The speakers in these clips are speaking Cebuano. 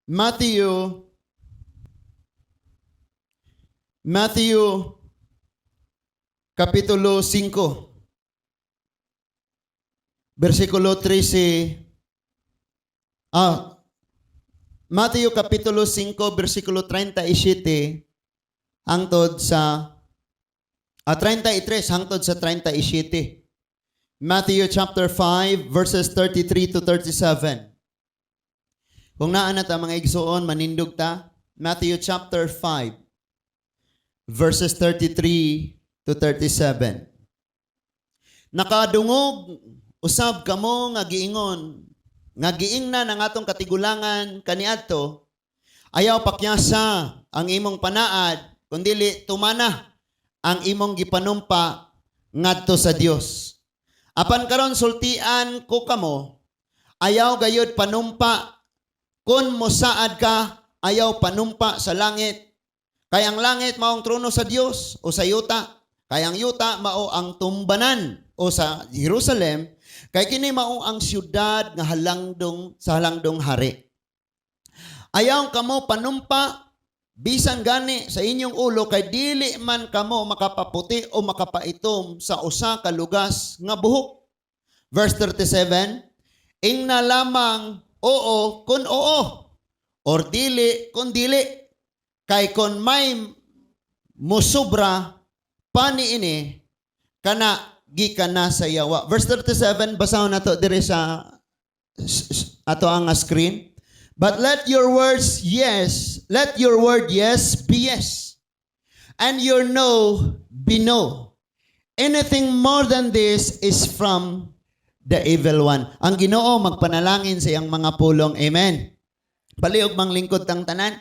Matthew Kapitulo 5, versikulo 13. Matthew Kapitulo 5, versikulo 37 hangtod sa 33 hangtod sa 37. Matthew chapter 5 verses 33 to 37. Kung naa na ta, mga igsuon, manindog ta. Matthew chapter 5 verses 33 to 37. "Nakadungog usab kamo nga giingon, nga giingnan ang atong katigulangan kaniadto, 'Ayaw pakyasa ang imong panaad, kundili tumana ang imong gipanumpa ngadto sa Dios. Apan karon sultian ko kamo, ayaw gayud panumpa. Kung mosaad ka, ayaw panumpa sa langit. Kay ang langit maong trono sa Dios, o sa yuta. Kay ang yuta mao ang tumbanan, o sa Jerusalem. Kay kini mao ang syudad nga halangdong sa halangdong hari. Ayaw kamo panumpa bisan gani sa inyong ulo, kay dili man kamo makapaputi o makapaitom sa usa ka lugas nga buhok." Verse 37, "Ingna lamang oo kung oo or dili kung dili. Kay kung may musobra pa niini, kana gikan na sa yawa." Verse 37, basahon nato diri sa ato ang screen. "But let your word 'yes' be yes, and your 'no' be no. Anything more than this is from the evil one." Ang Ginoo magpanalangin sa iyang mga pulong. Amen. Palihog manglingkod tang tanan.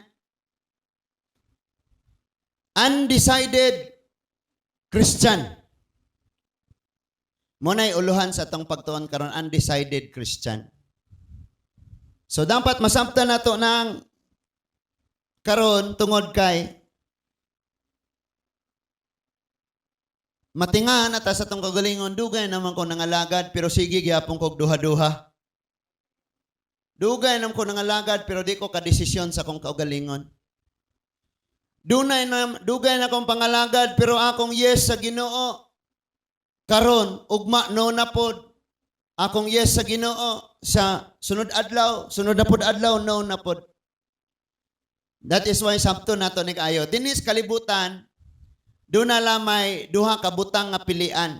Undecided Christian. Mao na'y uluhan sa atong pagtuon karon, undecided Christian. So dapat masabtan nato ng karon tungod kay matinga na ta sa atong kagalingon, "Dugay naman ko nangalagad pero sige gyapon kog duha-duha. Dugay naman ko nangalagad pero di ko kadesisyon sa akong kaugalingon. Dunay na dugay na akong pangalagad pero akong yes sa Ginoo karon, ugma no na pod. Akong yes sa Ginoo sa sunod adlaw, sunod na pod adlaw, no na pod." That is why sabto nato ni kaayo. Dinis kalibutan, duna lamay duha ka butang nga pilian.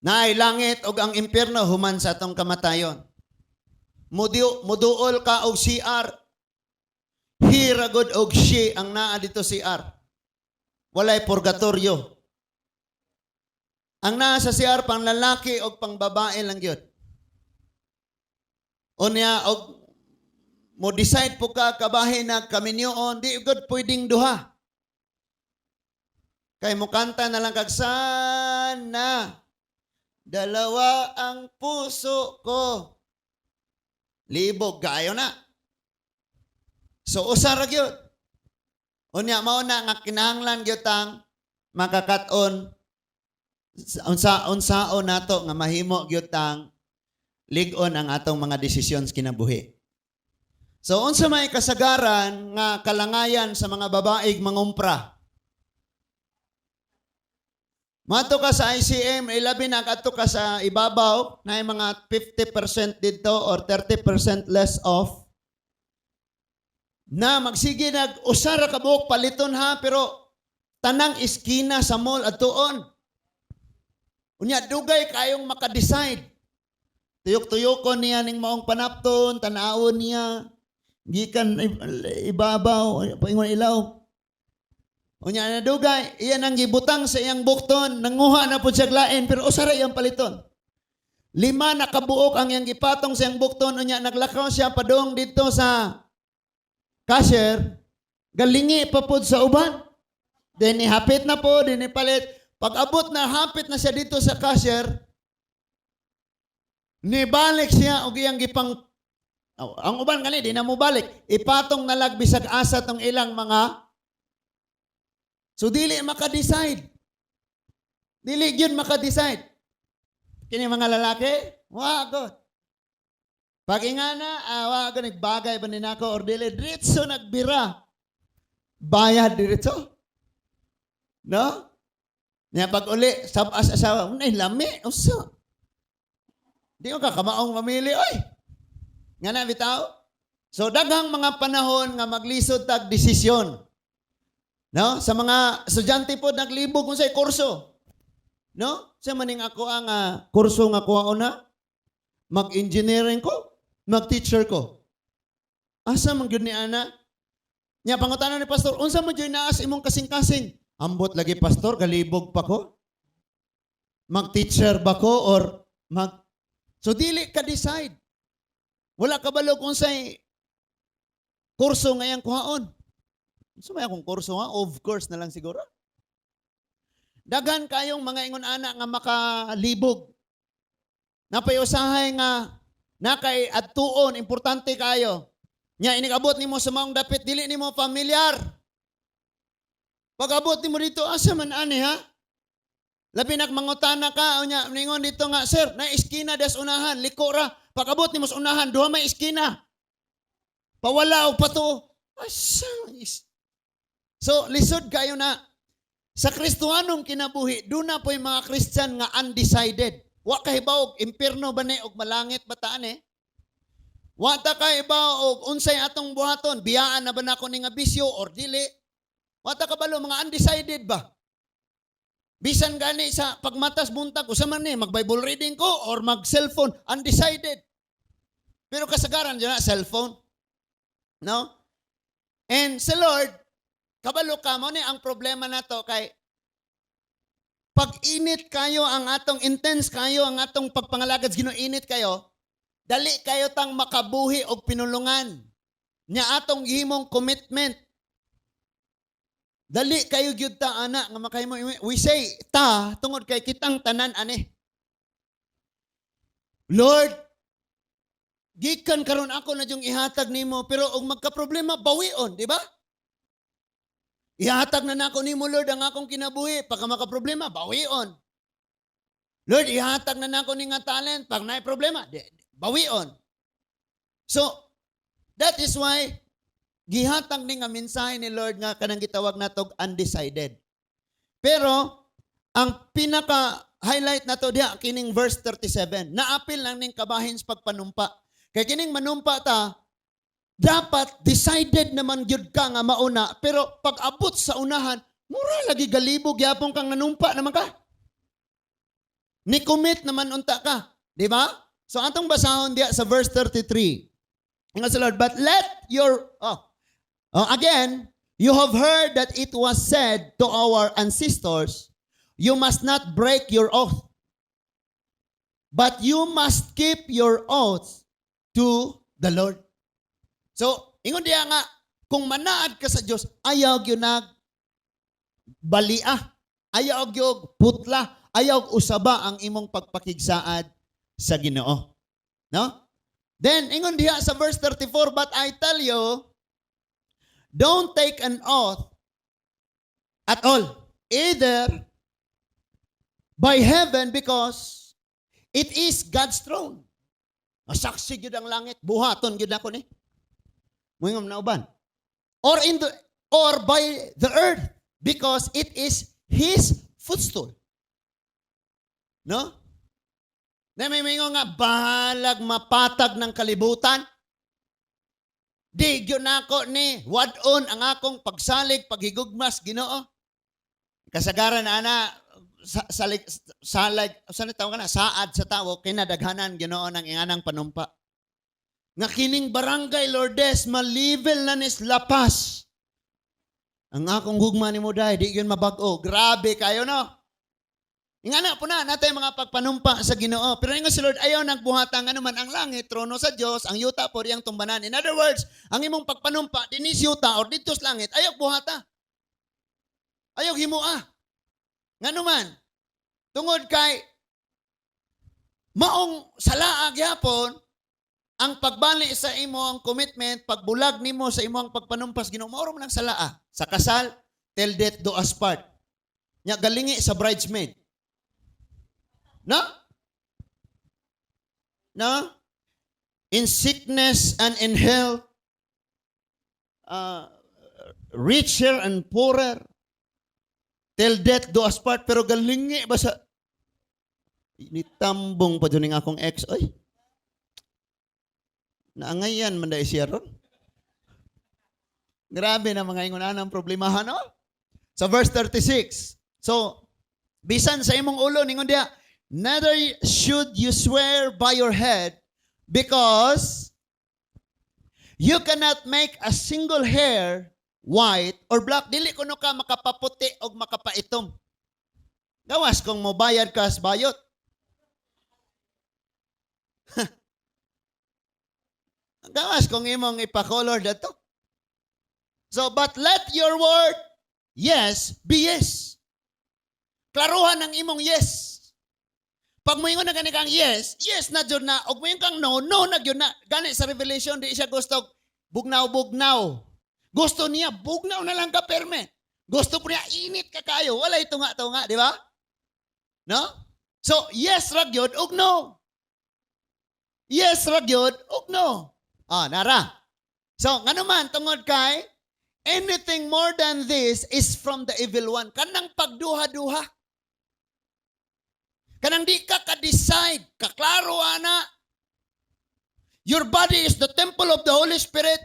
Naay langit og ang impyerno human sa atong kamatayon. Muduol ka og CR. He ra gud og she ang naa dito CR. Walay purgatorio. Ang naa sa CR, pang lalaki og pang babae lang gyud. Unya og mo decide po ka kabahin na kaminyoon, di gud pwedeng duha. Kay mo kanta na lang kag "Sana dalawa ang puso ko." Libog kayo na. So usa ra gyud. Unya mao na nga kinahanglan gyud tang makakat-on unsaon nato nga mahimo gyud tang lig-on ang atong mga desisyon sa kinabuhi. So unsa may kasagaran nga kalangayan sa mga babaeng mangumpra? Mato ka sa ICM, ilabi na kadto ka sa ibabaw, na mga 50% dito or 30% less off. Na magsige nag usa ra ka buok paliton ha, pero tanang iskina sa mall adtuon. Unya dugay kayong maka-decide. Tuyok-tuyokon niya ning maong panapton, tanawon niya gikan ibabaw, paingon ilaw. Unya na dugay, iyan ang gibutang sa iyang bukton, nanguha na pud siya lain pero usa ra iyang paliton. Lima na kabuok ang iyang gipatong sa iyang bukton, unya naglakaw siya padung dito sa cashier, galingi pa pod sa uban. Then hapit na po, then palit. Pag abot na hapit na siya dito sa cashier, nibalik siya og iyang gipang. Oh, ang uban kani di na mo balik. Ipatong na lag bisag asa tong ilang mga. So dili maka-decide. Dili gyud maka-decide. Kini mga lalaki, wa god. Pag ingana, awa ko nagbagay ba ni nako or dili, diretso nagbira. Bayad diretso. No? Nya pag uli, sabas asawa, "Unay lami, usa." Di ko ka kamaong mamili, oy. Nga na bitaw? So daghang mga panahon nga maglisod tag desisyon. No? Sa mga estudyante po naglibog kung sa kurso. No? Sa maning ako ang kurso nga kuha na, mag-engineering ko, mag-teacher ko. Asa man gyud ni ana? Nya pangutana ni pastor, "Unsa man gyud naas imong kasing-kasing?" "Ambot lagi, pastor, galibog pa ko. Mag-teacher ba ko or mag?" So dili ka decide. Wala ka balo kung unsay kurso nga iyang kuhaon. Unsa may akong kurso nga? Of course na lang siguro. Daghan kayong mga ingon ana nga makalibog. Napay usahay nga nakay adtuon, importante kayo. Nya inig-abot nimo sa maong dapit, dili nimo familiar. Pag-abot nimo dito, asa man ani ha? Labi nak mangutana ka, unya ningon dito nga, "Sir, na iskina des unahan, liko ra." Pag-abot nimo sa unahan, duha may iskina. Pawala og patuo. Asa is? So, lisod kayo na. Sa Kristohanong kinabuhi, duna po'y mga Christian nga undecided. Wa kahibaw og impierno ba ni og malangit ba taan eh. Wa ta kahibaw og unsay atong buhaton, biyaan na ba nako ni nga bisyo or dili. Wa ta kabalo, mga undecided ba. Bisan gani sa pagmatas buntag, usa man ni, mag-Bible reading ko or mag-cellphone, undecided. Pero kasagaran dyan na, cellphone. No? And sa Lord, kabalo ka mo ni ang problema na to kay pag init kayo ang atong intense kayo ang atong pagpangalagad sa Ginoo, init kayo, dali kayo tang makabuhi og pinulungan nya atong gihimong commitment. Dali kayo gyud ta ana nga makahimo. We say ta tungod kay kitang tanan ani. "Lord, gikan karon ako na yung ihatag nimo," pero og magka-problema, bawion, di ba? "Ihatag na nako nimo, Lord, ang akong kinabuhi." Pagka maka-problema, bawion. "Lord, ihatag na nako ni nga talent." Pag naay problema, di, bawion. So, that is why gihatag ni nga mensahe ni Lord nga kanang gitawag natog undecided. Pero ang pinaka highlight nato diha kining verse 37. Naapil lang ning kabahin sa pagpanumpa. Kay kining manumpa ta, dapat decided naman gyud ka nga mauna, pero pag abot sa unahan, mura lagi galibog gyapon kang nanumpa naman ka. Ni commit naman unta ka, di ba? So atong basahon diya sa verse 33. Ingon sa Lord, but let your oh, again, you have heard that it was said to our ancestors, 'You must not break your oath. But you must keep your oaths to the Lord.'" So, ingon diya nga, kung manaad ka sa Dios, ayaw gyud nag balia, ayaw gyud putla, ayaw usaba ang imong pagpakigsaad sa Ginoo. No? Then, ingon diha sa verse 34, "But I tell you, don't take an oath at all, either by heaven because it is God's throne." Masaksi gyud ang langit, buhaton gyud ako ni. Moingon na uban. Or by the earth because it is His footstool." No? Na may mingon nga bahalag mapatag ng kalibutan. Di gyud nako ni wad-on ang akong pagsalig, paghigugmas Ginoo. Kasagaran ana sa, salig salag sa tawag na saad sa tawo kinadaghanan Ginoo ng inganang panumpa. Nga kining Barangay Lourdes ma-level na nis lapas. Ang akong gugma nimo dai di gyud mabag-o. Grabe kayo, no. Ingana po na natay mga pagpanumpa sa Ginoo. Pero ingon si Lord, ayaw nagbuhatang ano man ang langit, trono sa Dios, ang yuta po iyang tumbanan. In other words, ang imong pagpanumpa dinis yuta or didto sa langit, ayaw buhata. Ayaw himua. Ngano man, tungod kay maong salaa gyapon ang pagbali sa imong commitment, pagbulag nimo sa imong pagpanumpas Ginoo, mao man ang salaa. Sa kasal, till death do us part. Nya galingi sa bridesmaid. No? No? In sickness and in health, richer and poorer, till death do us part, pero galingi ba sa nitambong pa dyan akong ex, oy. Naangayan man dahil siya ron. Grabe na mga ingon ang problemahan, no? Sa verse 36. So, bisan sa imong ulo, ningon diya, "Neither should you swear by your head because you cannot make a single hair white or black." Dili kuno ka makapaputi o makapaitom. Gawas kung mobayad ka sa bayot. Gawas kung imong ipa-color dato. So, but let your word "yes" be yes. Klaruhan ang imong yes. Pag moingon na gani kang yes, yes na jud na. Og moingon kang no, no na jud na. Gani sa Revelation, di siya gusto bugnaw-bugnaw. Gusto niya, bugnaw na lang ka perme. Gusto po niya, init ka kayo. Wala tunga-tunga, di ba? No? So, yes ra gyud ug no. Yes ra gyud ug no. Ah, nara. So, ngano man tungod kay anything more than this is from the evil one. Kanang pagduha-duha. Kanang di ka ka-decide, kaklaro ana. Your body is the temple of the Holy Spirit.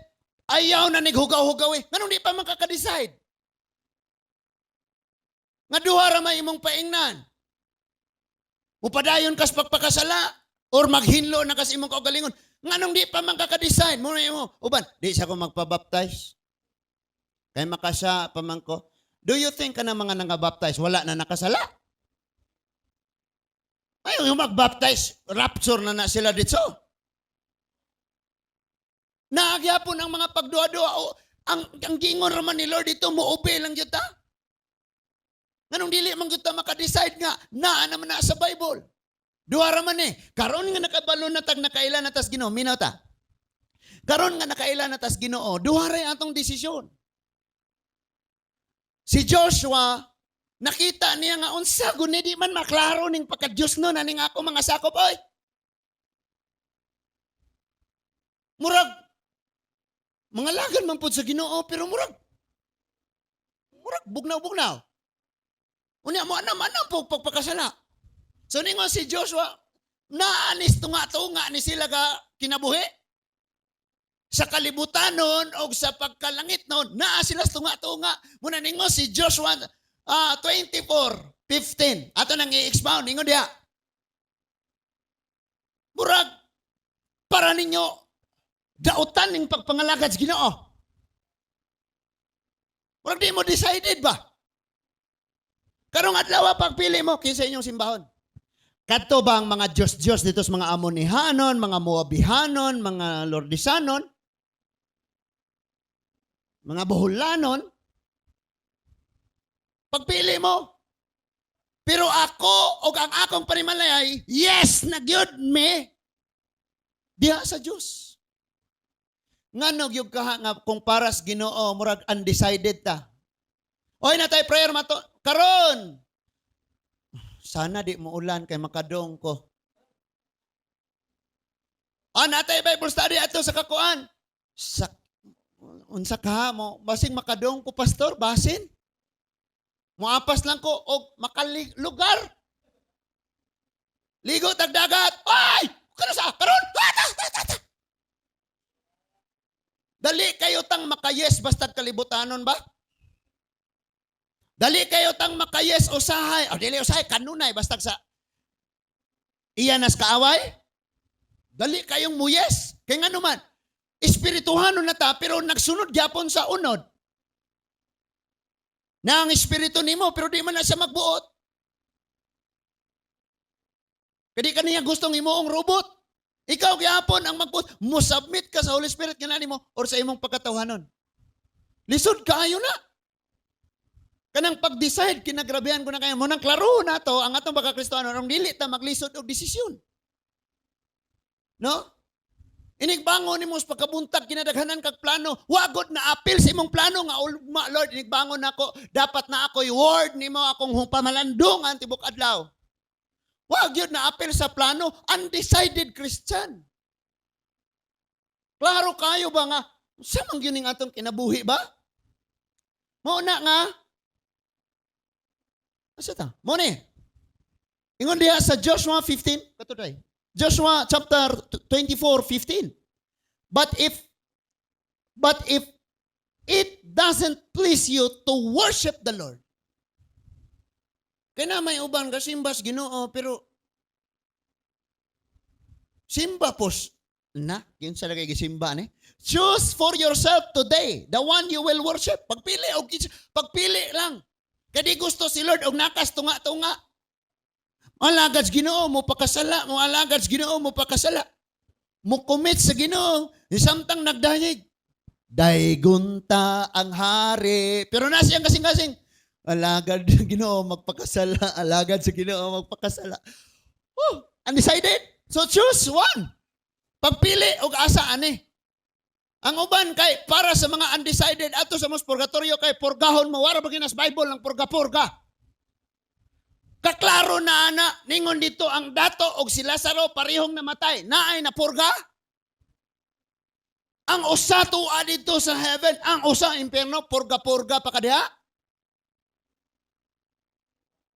Ayaw na nighugaw-hugaw eh. Nganong di pa man ka-decide? Nga duha ra may imong paingnan. Mupadayon kas pagpakasala or maghinlo na kas imong kaugalingon. Nganong di pa man ka-decide? Mo na imo. Uban, di siya ko magpa-baptize. Kay makasa pa man ko. Do you think ka na mga nangabaptize wala na nakasala? Ay, yung mag-baptize, rapture na na sila dito. Naagyapon ang mga pagduha-duha. O, ang giingon raman ni Lord dito, mo-obey lang gyud ta. Nganong dili man gyud ta maka-decide nga naa naman na sa Bible? Duha ra man eh. Karon nga nakabalo na tag nakaila na tas Ginoo, minaw ta. Karon nga nakaila na tas Ginoo, duha ra atong desisyon. Si Joshua, nakita niya nga unsa guni, di man maklaro ning pagka-Dios no naning ako mga sakop oy. Murag mga lagan man pud sa Ginoo pero murag bugnaw-bugnaw. Unya mo ana man po pagpakasala. So ningon si Joshua, naanis tunga-tunga ni sila ka kinabuhi. Sa kalibutan nun o sa pagkalangit nun, naa sila tunga-tunga. Muna ningon si Joshua 24:15. Ato nang i-expound, ningon diha. Murag, para ninyo, dautan ning pagpangalagad sa Ginoo. Murag di mo decided ba? Karong adlaw, pagpili mo kinsa inyong simbahon? Kadto ba ang mga Diyos-Diyos dito sa mga Amonihanon, mga Moabihanon, mga Lordisanon, mga Boholanon? Pagpili mo. Pero ako o ang akong panimalay, yes na gyud me diha sa Dios. Ngano gyud ka nga kung paras Ginoo murag undecided ta? Oy, na tay prayer mato karon. Sana di mo ulan kay makadong ko. Ah, natay Bible study ato sa kakuan. Sa unsa ka mo basing makadong ko, pastor, basin. Muapas lang ko og makalilugar. Ligo tag dagat. Ay! Kano sa karon? Ah, ta, ta, ta, ta. Dali kayo tang makayes bastag kalibutanon ba? Dali kayo tang makayes usahay. O dili usahay, kanunay bastag sa iya nas kaaway. Dali kayong muyes. Kay ngano man, espirituhanon na ta pero nagsunod gyapon sa unod. Na ang espiritu nimo pero di man na siya magbuot. Kaya di ka niya gustong imuong robot. Ikaw gyapon ang magbuot. Mo submit ka sa Holy Spirit nga nimo or sa imong pagkatawhanon. Lisod kaayo na. Kanang pag-decide, kinagrabehan ko na kayo. Mo nang klaro na to, ang atong pagkakristohanon, ang dili ta maglisod og desisyon. No? Inigbangon nimo sa pagkabuntag, kinadaghanan kag plano. Wagod na apil sa imong plano nga ugma, Lord, inigbangon nako, dapat na ako'y word nimo akong pamalandungan tibok adlaw. Wag yun na apil sa plano, undecided Christian. Klaro kayo ba nga sa man gyud ning atong kinabuhi ba? Mao na nga asa ta? Mo ni. Ingon diha sa Joshua 15, katuday. Joshua chapter 24:15. But if it doesn't please you to worship the Lord. Kaya na may uban ka simbas Ginoo, pero simba pos na kinsa na kay gisimba ni. Choose for yourself today the one you will worship. Pagpili og pagpili lang. Kay di gusto si Lord og nakas tunga-tunga. Alagad sa Ginoo mo pakasala, mo alagad sa Ginoo mo pakasala. Mo commit sa Ginoo samtang nagdayeg. Daygon ta ang hari. Pero na siyang kasing-kasing. Alagad sa Ginoo magpakasala, alagad sa Ginoo magpakasala. Oh, undecided. So choose one. Pagpili og asa ani. Ang uban kay para sa mga undecided ato sa mos purgatorio kay purgahon mo, wara ba ginas Bible ang purga-purga. Kaklaro na ana, ningon dito ang dato og si Lazaro parehong namatay. Naay na purga? Ang usa tuwa dito sa heaven, ang usa impierno, purga-purga pa kadiha.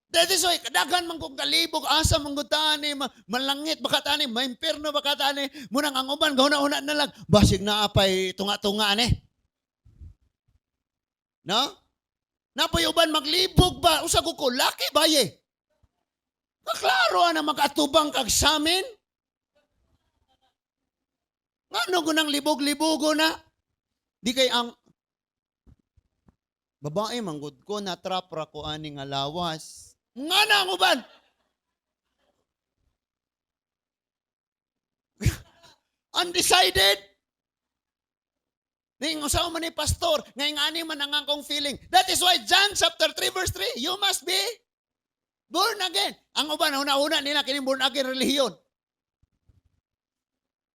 That is why, daghan man kong kalibog, asa man gud tani, malangit baka tani, maimpierno baka tani, munang ang uban, gahuna-huna na lang, basig na apay tunga-tunga ani. No? Napoy uban maglibog ba? Usa ko ko, laki baye. Kaklaro ana makatubang kag samin. Ngano ko nang libog-libogo na? Di kay ang babae manggod ko na trap ra ko ani nga lawas. Nga na ang uban. Undecided. Ning usaw man ni pastor, ngay ngani man ang akong feeling. That is why John chapter 3 verse 3, you must be born again. Ang uban una-una nila kining born again relihiyon.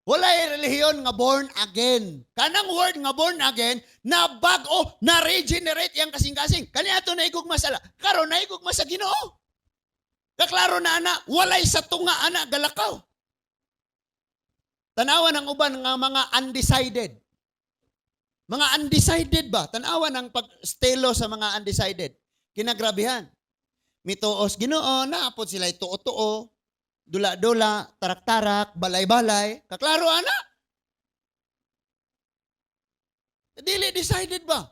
Walay relihiyon nga born again. Kanang word nga born again, na bag-o, na regenerate yang kasing-kasing. Kani ato naigugma sa karon naigugma sa Ginoo. Kaklaro na ana, walay sa tunga ana galakaw. Tanawan ang uban nga mga undecided. Mga undecided ba? Tanawan ang pag-stelo sa mga undecided. Kinagrabihan. Mituos Ginoo, naapod sila tuo-tuo, dula-dula, tarak-tarak, balay-balay. Kaklaro ana. Dili decided ba?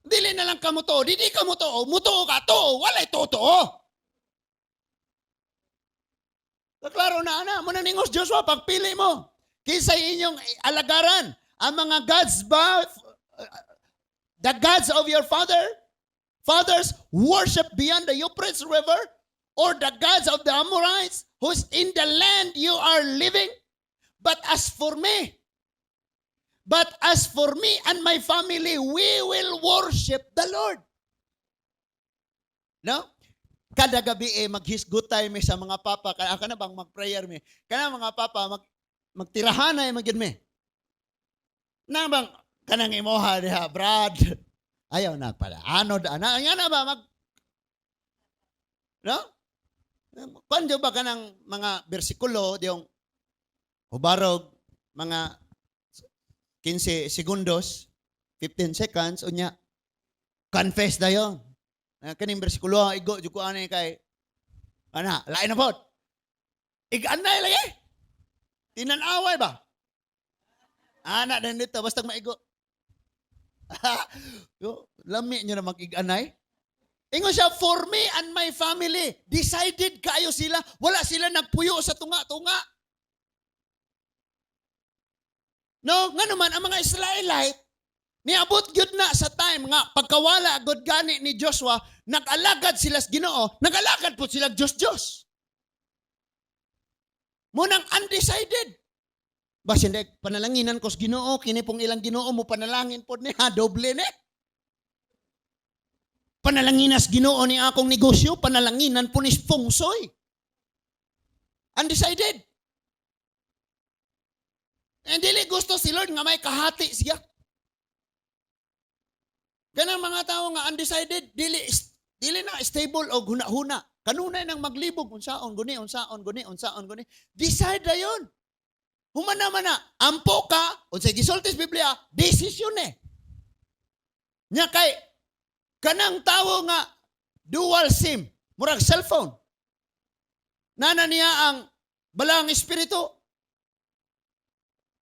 Dili na lang ka mutuo. Dili ka mutuo. Mutuo ka, tuo. Walay tuo-tuo. Kaklaro na ana. Muna ningos Joshua, pagpili mo. Kinsay inyong alagaran. Ang mga gods ba? The gods of your fathers worship beyond the Euphrates River, or the gods of the Amorites who's in the land you are living? But as for me and my family, we will worship the Lord. No? Kada gabi eh, maghisgutay mi sa mga papa. Kaya ka na bang mag-prayer mi? Kana mga papa, magtirahan na magyud mi. Na bang, kanang imoha diha, Brad. Ayaw na pala. Ano, ana, nga na ba, mag, no? Kung ba kanang mga bersikulo, di yung hubarog, mga 15 segundos, 15 seconds, unya, confess na yun. Kaning bersikulo, igo, jud ko ani kay, ana, lain na pod. Iganay lagi. Tinanaway ba? Ana din dito, basta maigo. Yo, lami nyo na mag-iganay. Ingon siya, "For me and my family," decided kayo sila. Wala sila nagpuyo sa tunga-tunga. No, nga naman, ang mga Israelite, niabot gyud na sa time nga pagkawala gud gani ni Joshua, nag-alagad sila sa Ginoo, nag-alagad po sila Diyos-Diyos. Munang undecided. Basin dek panalanginan ko sa Ginoo, kini pong ilang Ginoo mo panalangin pod ni ha, doble ni. Panalanginas Ginoo ni akong negosyo, panalanginan po ni feng shui. Undecided. And dili gusto si Lord nga may kahati siya. Kanang mga tao nga undecided, dili na stable og huna-huna. Kanunay nang maglibog unsaon guni, unsaon guni, unsaon guni. Decide na yun. Human naman na, ampo ka, unsay gisulti sa Biblia, desisyon eh. Nya kay, kanang tawo nga dual SIM, murag cellphone. Nana niya ang Balaang Espiritu.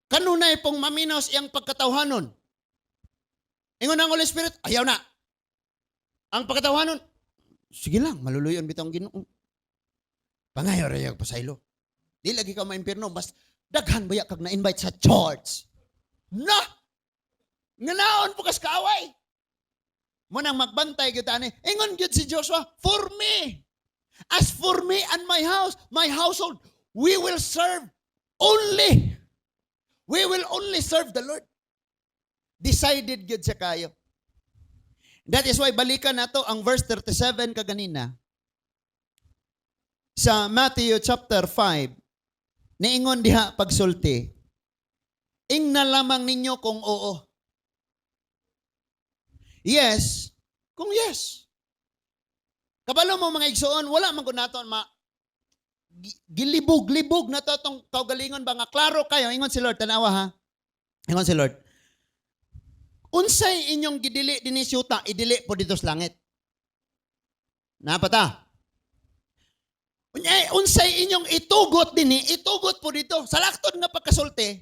Kanunay pong maminaw sa iyang pagkatawhanon. Ingon ang Holy Spirit, "Ayaw na." Ang pagkatawhanon, "Sige lang, maluluyon bitaw ang Ginoo. Pangayo ra pasaylo. Di lagi ka maimpirno, mas daghan baya kag na-invite sa church." Na! Nganaon po kas kaaway. Mao nang magbantay gyud ani. Ingon gyud si Joshua, "For me. As for me and my house, my household, we will serve only. We will only serve the Lord." Decided gyud siya kayo. That is why balikan nato ang verse 37 kaganina. Sa Matthew chapter 5, niingon diha pagsulti, "Ingna lamang ninyo kung oo. Yes, kung yes." Kabalo mo, mga igsoon, wala man ko nato ma gilibog-libog na to atong kaugalingon ba nga klaro kayo. Ingon si Lord, tanawa ha. Ingon si Lord, "Unsay inyong gidili dinhi sa yuta, idili po dito sa langit." Napata. Unya, unsay inyong itugot dinhi, itugot po dito. Sa laktod nga pagkasulti,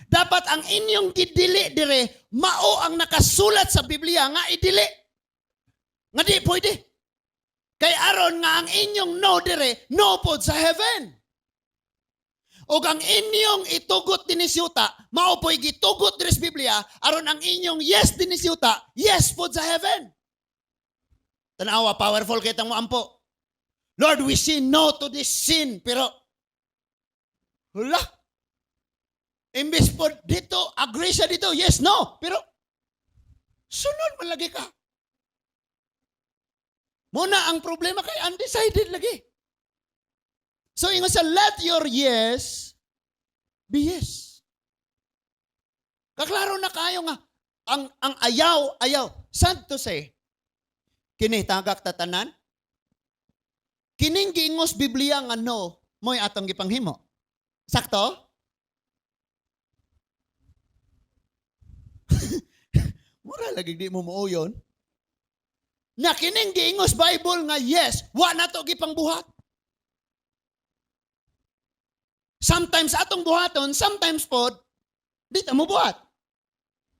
dapat ang inyong gidili dire mao ang nakasulat sa Biblia nga idili. Nga di pwede. Kay aron nga ang inyong no dire, no pod sa heaven. O ang inyong itugot dinhi sa yuta, mao po'y gitugot diri sa Biblia, aron ang inyong yes dinhi sa yuta, yes pod sa heaven. Tanawa, powerful kitang mo ampo. "Lord, we say no to this sin." Pero, hala, imbes po dito, agree siya dito, yes, no. Pero, sunod man lagi ka. Muna ang problema kay undecided lagi. So, ingon sa let your yes be yes. Kaklaro na kayo nga, ang ayaw, ayaw. Sad to say, kini tagak tatanan, kining giingos Biblia nga no, mo'y atong gipanghimo. Sakto? Mura lagi di mo muuyon. Na kining giingos Bible nga yes, wa na to gipangbuhat. Sometimes atong buhaton, sometimes pod, di ta mo buhat.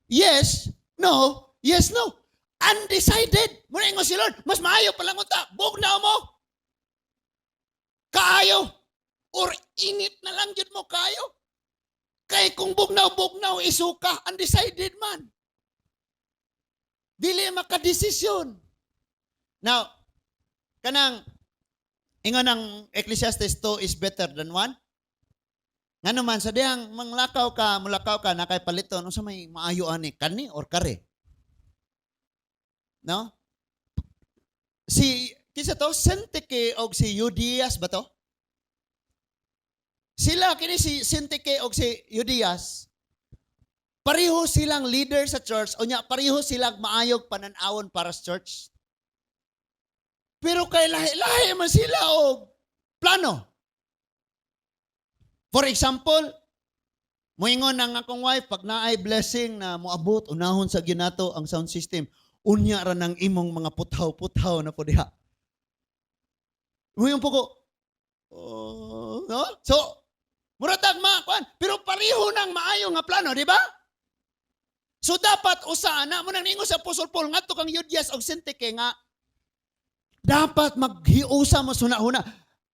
Yes, no, yes, no. Undecided. Muna ingon si Lord, "Mas maayo pa lang unta, bugnaw mo. Kaayo. Or init na lang jud mo kayo. Kay kung bugnaw-bugnaw isuka, undecided man. Dili makadesisyon." Now, kanang ingon ang Ecclesiastes, 2 is better than 1. Ngano man sa dihang manglakaw ka, mulakaw ka na kay paliton, unsa may maayo ani, kani or kare? No? Si kinsa to, Sintike og si Euodias ba to? Sila kini si Sintike og si Euodias. Pareho silang leader sa church unya pareho silang maayog panan-awon para sa church. Pero kay lahi-lahi man sila og plano. For example, moingon ang akong wife, "Pag naay blessing na moabot, unahon sa ginato ang sound system. Unya ra ng imong mga puthaw-puthaw na po diha." Muingon po ko, "Oh, no?" So, mura tag ma, kuan, pero pareho nang maayo nga plano, di ba? So dapat usa na mo nang ningon sa Apostol Paul ngadto kang Euodias og Sintike nga dapat maghiusa mo suna-huna.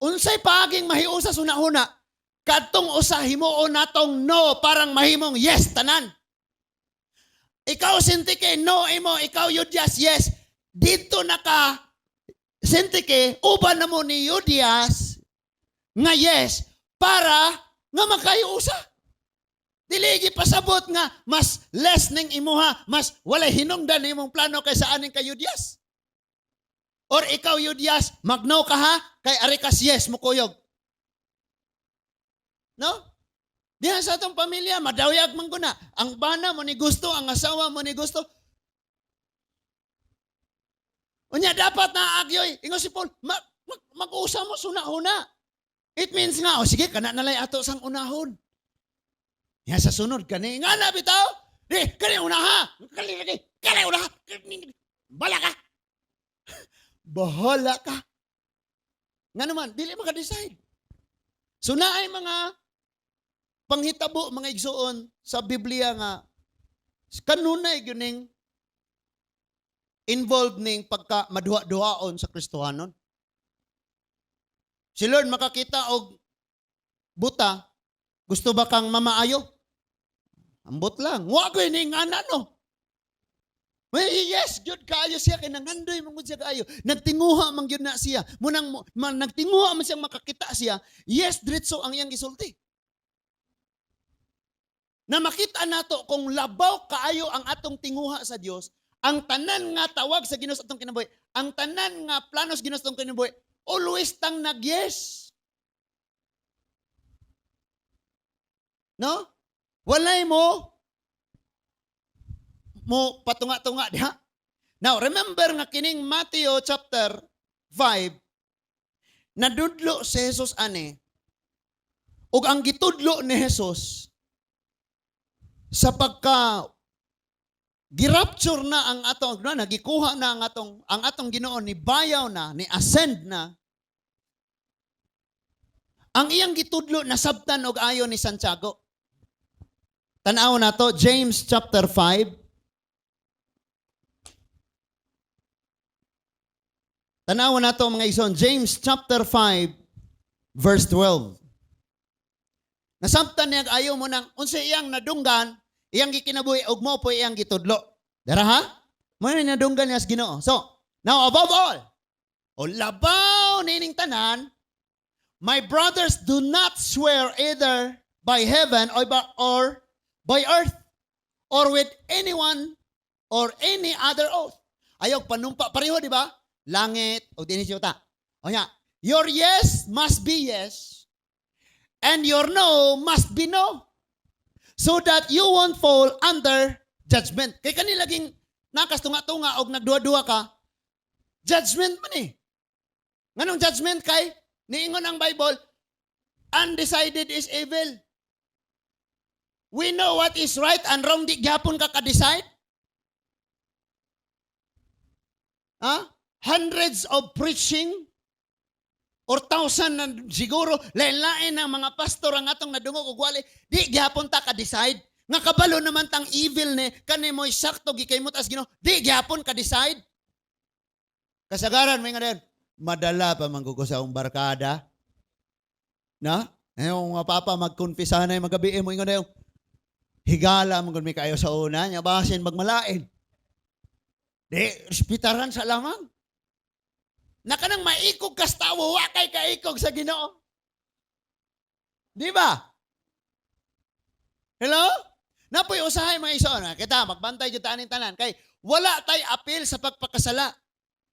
Unsay paaging mahiusa suna-huna? Kadtong usa himuon natong no parang mahimong yes tanan. Ikaw, Sintike, no imo, ikaw, Euodias, yes. Dito na ka, Sintike, uban na mo ni Euodias nga yes para nga makahiusa. Dili pasabot nga mas less ning imuha, mas walay hinungdan imong plano kaysa aning kay Euodias. Or ikaw, Euodias, magno ka ha, kay ari kas yes mo kuyog. No? Diha sa atong pamilya, madawyag man ko na. Ang bana mo ni gusto, ang asawa mo ni gusto. Unya dapat na agyoy. Ingon si Paul, mag-usa mo sunahuna. It means nga, "O sige, kana nalay ato sang unahon." Ya sa sunod kani nga na bitaw. Di kani una ha. Kani lagi. Kani una ha. Bala ka. Bahala ka. Nga naman, dili maka-decide. So naay mga panghitabo, mga igsuon, sa Biblia nga kanunay gyud ning involved ning pagka maduha-duhaon sa Kristohanon. Si Lord makakita og buta, gusto ba kang mamaayo? Ambot lang. Wa ko ning ana no. Well, yes, gyud kaayo siya kay nangandoy man gud siya kaayo. Nagtinguha man gyud na siya. Munang man, nagtinguha man siyang makakita siya. Yes, diretso ang iyang gisulti. Na makita nato kung labaw kaayo ang atong tinguha sa Dios, ang tanan nga tawag sa Ginoo sa atong kinabuhi, ang tanan nga plano sa Ginoo sa atong kinabuhi, always tang nag-yes. No? Walay mo mo patunga-tunga diha. Now, remember nga kining Matthew chapter 5, nadudlo si Jesus ani, ug ang gitudlo ni Jesus sa pagka girapture na ang atong na nagikuha na ang atong Ginoo, ni bayaw na, ni ascend na, ang iyang gitudlo nasabtan og ayo ni Santiago. Tan-aw nato James chapter 5. Tan-aw nato, mga igsoon, James chapter 5 verse 12. Nasabtan niya ayo mo nang unsa iyang nadunggan, iyang gikinabuhi ug mao po iyang gitudlo. Dara ha? Mo na nadunggan niya sa Ginoo. So, now above all, o labaw nining tanan, my brothers, do not swear either by heaven or by earth or with anyone or any other oath. Ayaw panumpa pareho, di ba? Langit o dinhi ta. O nya, your yes must be yes and your no must be no, so that you won't fall under judgment. Kay kani laging nakastunga-tunga og nagduha-duha ka, judgment man eh. Nganong judgment? Kay niingon ang Bible, undecided is evil. We know what is right and wrong, di gyapon ka ka-decide. Ha? Hundreds of preaching or thousand na siguro, lain-lain ng mga pastor ang atong nadungog og wali, di gyapon ta ka-decide. Nga kabalo naman tang evil ni kani mo'y sakto gikay as Ginoo, di gyapon ka-decide. Kasagaran may nga din, madala pa man ko sa akong barkada. Na? Eh, nga papa magkonfesa na magabi mo ingon dayon. Higala man gud mi kayo sa una, nya basin magmalain. Di, respetaran sa lamang. Na kanang maikog kas tawo, wa kay kaikog sa Ginoo. Di ba? Hello? Napoy usahay, mga igsoon. Kita magbantay jud ta aning tanan kay wala tay apil sa pagpakasala.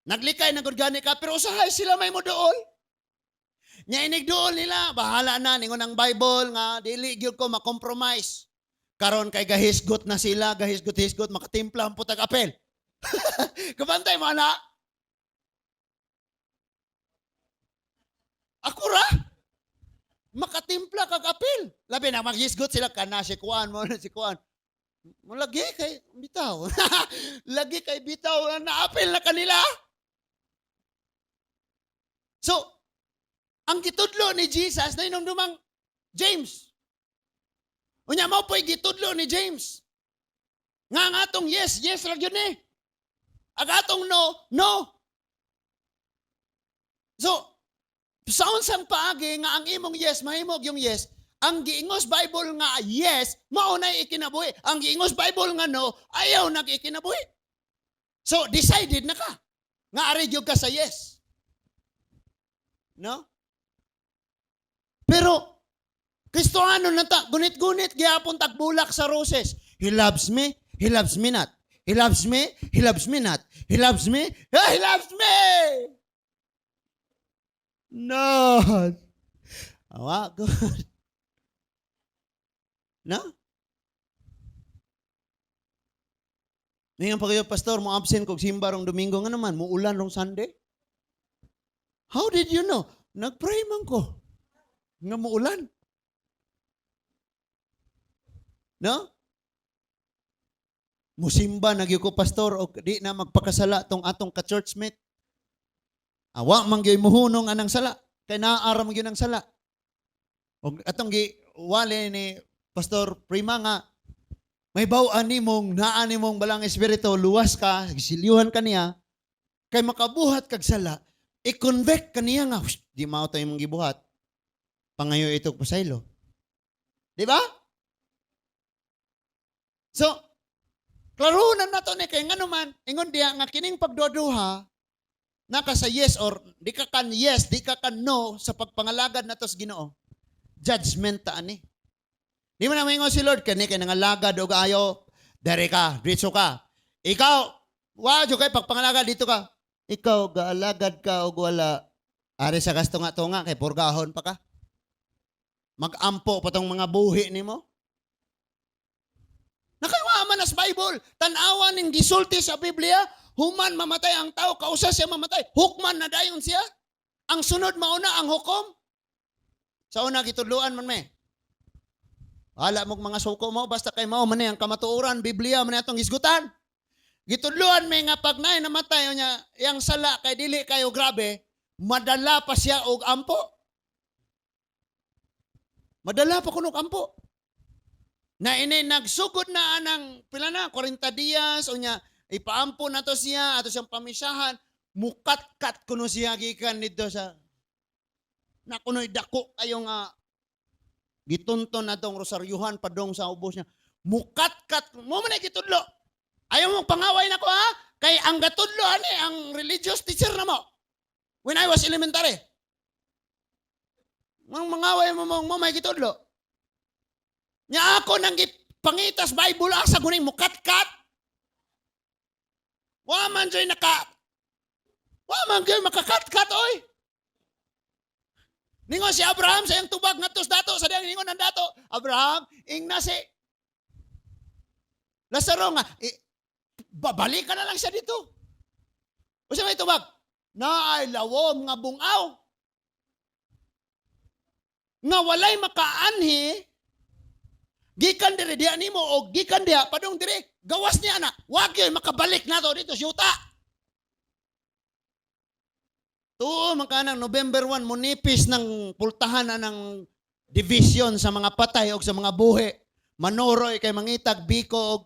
Naglikay na gud gani ka, pero usahay sila may moduol. Nya inig duol nila, bahala na, ningon ang Bible nga dili gyud ko ma-compromise. Karon kay gahisgot na sila, gahisgot-hisgot, makatimpla ang putag apel. Kabantay mo ana. Ako ra. Makatimpla kag apel. Labi na maghisgot sila kana si kuan mo na si kuan. Mo lagi kay bitaw. Lagi kay bitaw na apel na kanila. So, ang gitudlo ni Jesus na inumdumang James. Unya mao po'y gitudlo ni James. Nga ang atong yes, yes ra gyud ni. Ang atong no, no. So, sa unsang paagi nga ang imong yes mahimog yung yes, ang giingos Bible nga yes, mao nay ikinabuhi. Ang giingos Bible nga no, ayaw nag ikinabuhi. So, decided na ka nga ari gyud ka sa yes. No? Pero Kristohano na ta, gunit-gunit gyapon tagbulak sa roses. He loves me, he loves me not. He loves me, he loves me not. He loves me, ah, he loves me. No. Awa, good. No? Ngayon pa kayo, "Pastor, mo absent kog simba rong Domingo." Nga naman, mo ulan rong Sunday. How did you know? Nag-pray man ko nga muulan. No? Musimba na gyud ko, pastor, og di na magpakasala tong atong ka-churchmate. Awa man gyud muhunong anang sala kay naa ra man gyud ang sala. Og atong gi wali ni Pastor Prima nga may baw-an nimong naa nimong Balaang Espiritu, luwas ka, gisilyuhan ka niya kay makabuhat kag sala, i-convict ka niya nga, "Hush, di mao to imong gibuhat. Pangayo ito pasaylo." Di ba? So, klaro na nato ni kay ngano man ingon diya nga kining pagduha naka sa yes or di ka kan yes, di ka kan no sa pagpangalagad nato sa Ginoo. Judgment ta ani. Di man na maingon si Lord kani kay nangalagad og ayo, dere ka, diretso ka. Ikaw, wa jud kay pagpangalagad, dito ka. Ikaw gaalagad ka og wala, ari sa gasto nga tunga kay purgahon pa ka. Magampo pa tong mga buhi nimo. Nakawa man na sa Bible. Tan-awa ning gisulti sa Biblia, human mamatay ang tao, kausa siya mamatay, hukman na dayon siya. Ang sunod mauna ang hukom. Sa una gitudloan man me. Wala mong mga suko mo, basta kay mao man ni ang kamatuoran, Biblia man ni atong hisgutan. Gitudloan me nga pag naay namatay niya, yang sala kay dili kayo grabe, madala pa siya og ampo. Madala pa kuno og ampo. Na ini nagsugod na anang pila na 40 dias unya ipaampo na to siya ato siyang pamisahan, mukatkat kuno siya gikan dito sa na kuno'y dako kayo nga gitunton na tong rosaryuhan padong sa ubos niya, mukatkat mo man ay gitudlo. Ayaw mong pangaway nako ha, kay ang gatudlo ani ang religious teacher na mo when I was elementary. Mang mangaway mo mo mo may gitudlo. Nya ako nang gipangitas Bible, asa guning mukatkat. Wa man joy makakatkat oy. Ningon si Abraham sa iyang tubag ngadto sa dato sa diyang ningon ang dato, "Abraham, ingna si Lazaro nga babalik ka na lang siya dito." Unsa may tubag? Naay lawom nga bungaw nga walay makaanhi gikan diri diha nimo o gikan diha padung diri, gawas niya na wag gyud makabalik nato dito sa yuta. Tuo man kanang November 1 munipis ng pultahan na ng division sa mga patay o sa mga buhi. Manoroy kay mangitag biko og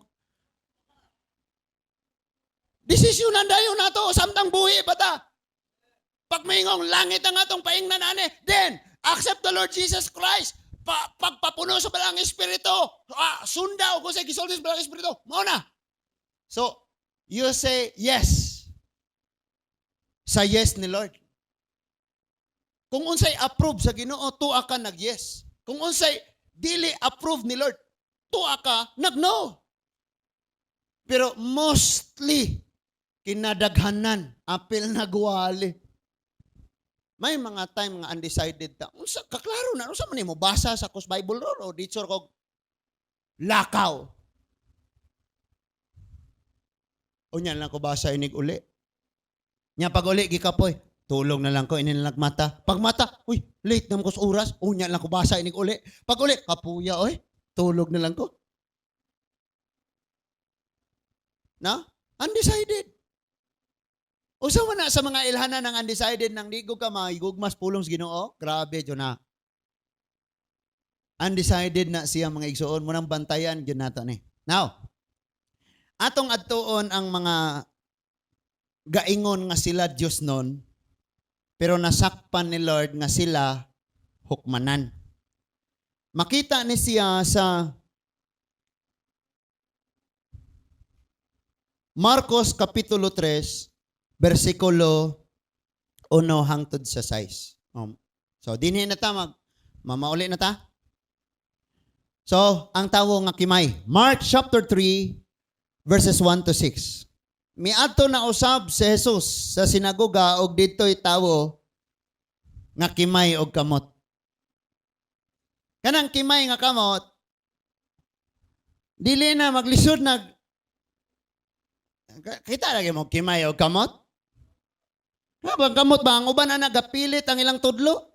desisyonan dayon nato samtang buhi pa ta. Pag maingong langit ang atong paingnan ani, then accept the Lord Jesus Christ. Pagpapuno sa Balaang Espiritu, sunda og sa gisulti sa Balaang Espiritu, mao na. So, you say yes. Sa yes ni Lord. Kung unsay approve sa Ginoo, tuwa ka nag-yes. Kung unsay dili approve ni Lord, tuwa ka nag-no. Pero mostly, kinadaghanan, apil na guwali. May mga time nga undecided ta. Unsa kaklaro na unsa man nimo basa sa kus Bible ro o ditsor kog lakaw. Unya lang ko basa inig uli. Nya pag uli gikapoy, tulog na lang ko ini lang mata. Pag mata, uy, late na ko sa oras, unya lang ko basa inig uli. Pag uli, kapuya oy, tulog na lang ko. Na? Undecided. Usa man na sa mga ilhanan ng undecided nang di ka maigugmas pulong sa Ginoo? Grabe jud na. Undecided na siya, mga igsuon mo nang bantayan gyud nato ni. Now, atong adtuon ang mga gaingon nga sila Dios nun, pero nasakpan ni Lord nga sila hukmanan. Makita ni siya sa Marcos Kapitulo 3, versikulo 1 hangtod sa 6. So, dinhi na ta, mamauli na ta. So, ang tawo nga kimay. Mark chapter 3, verses 1 to 6. Miadto na usab si Jesus sa sinagoga og didto'y tawo nga kimay og kamot. Kanang kimay nga kamot, dili na maglisod nag kita lagi mo kimay og kamot. Nga bang kamot ba ang uban na nagapilit ang ilang tudlo?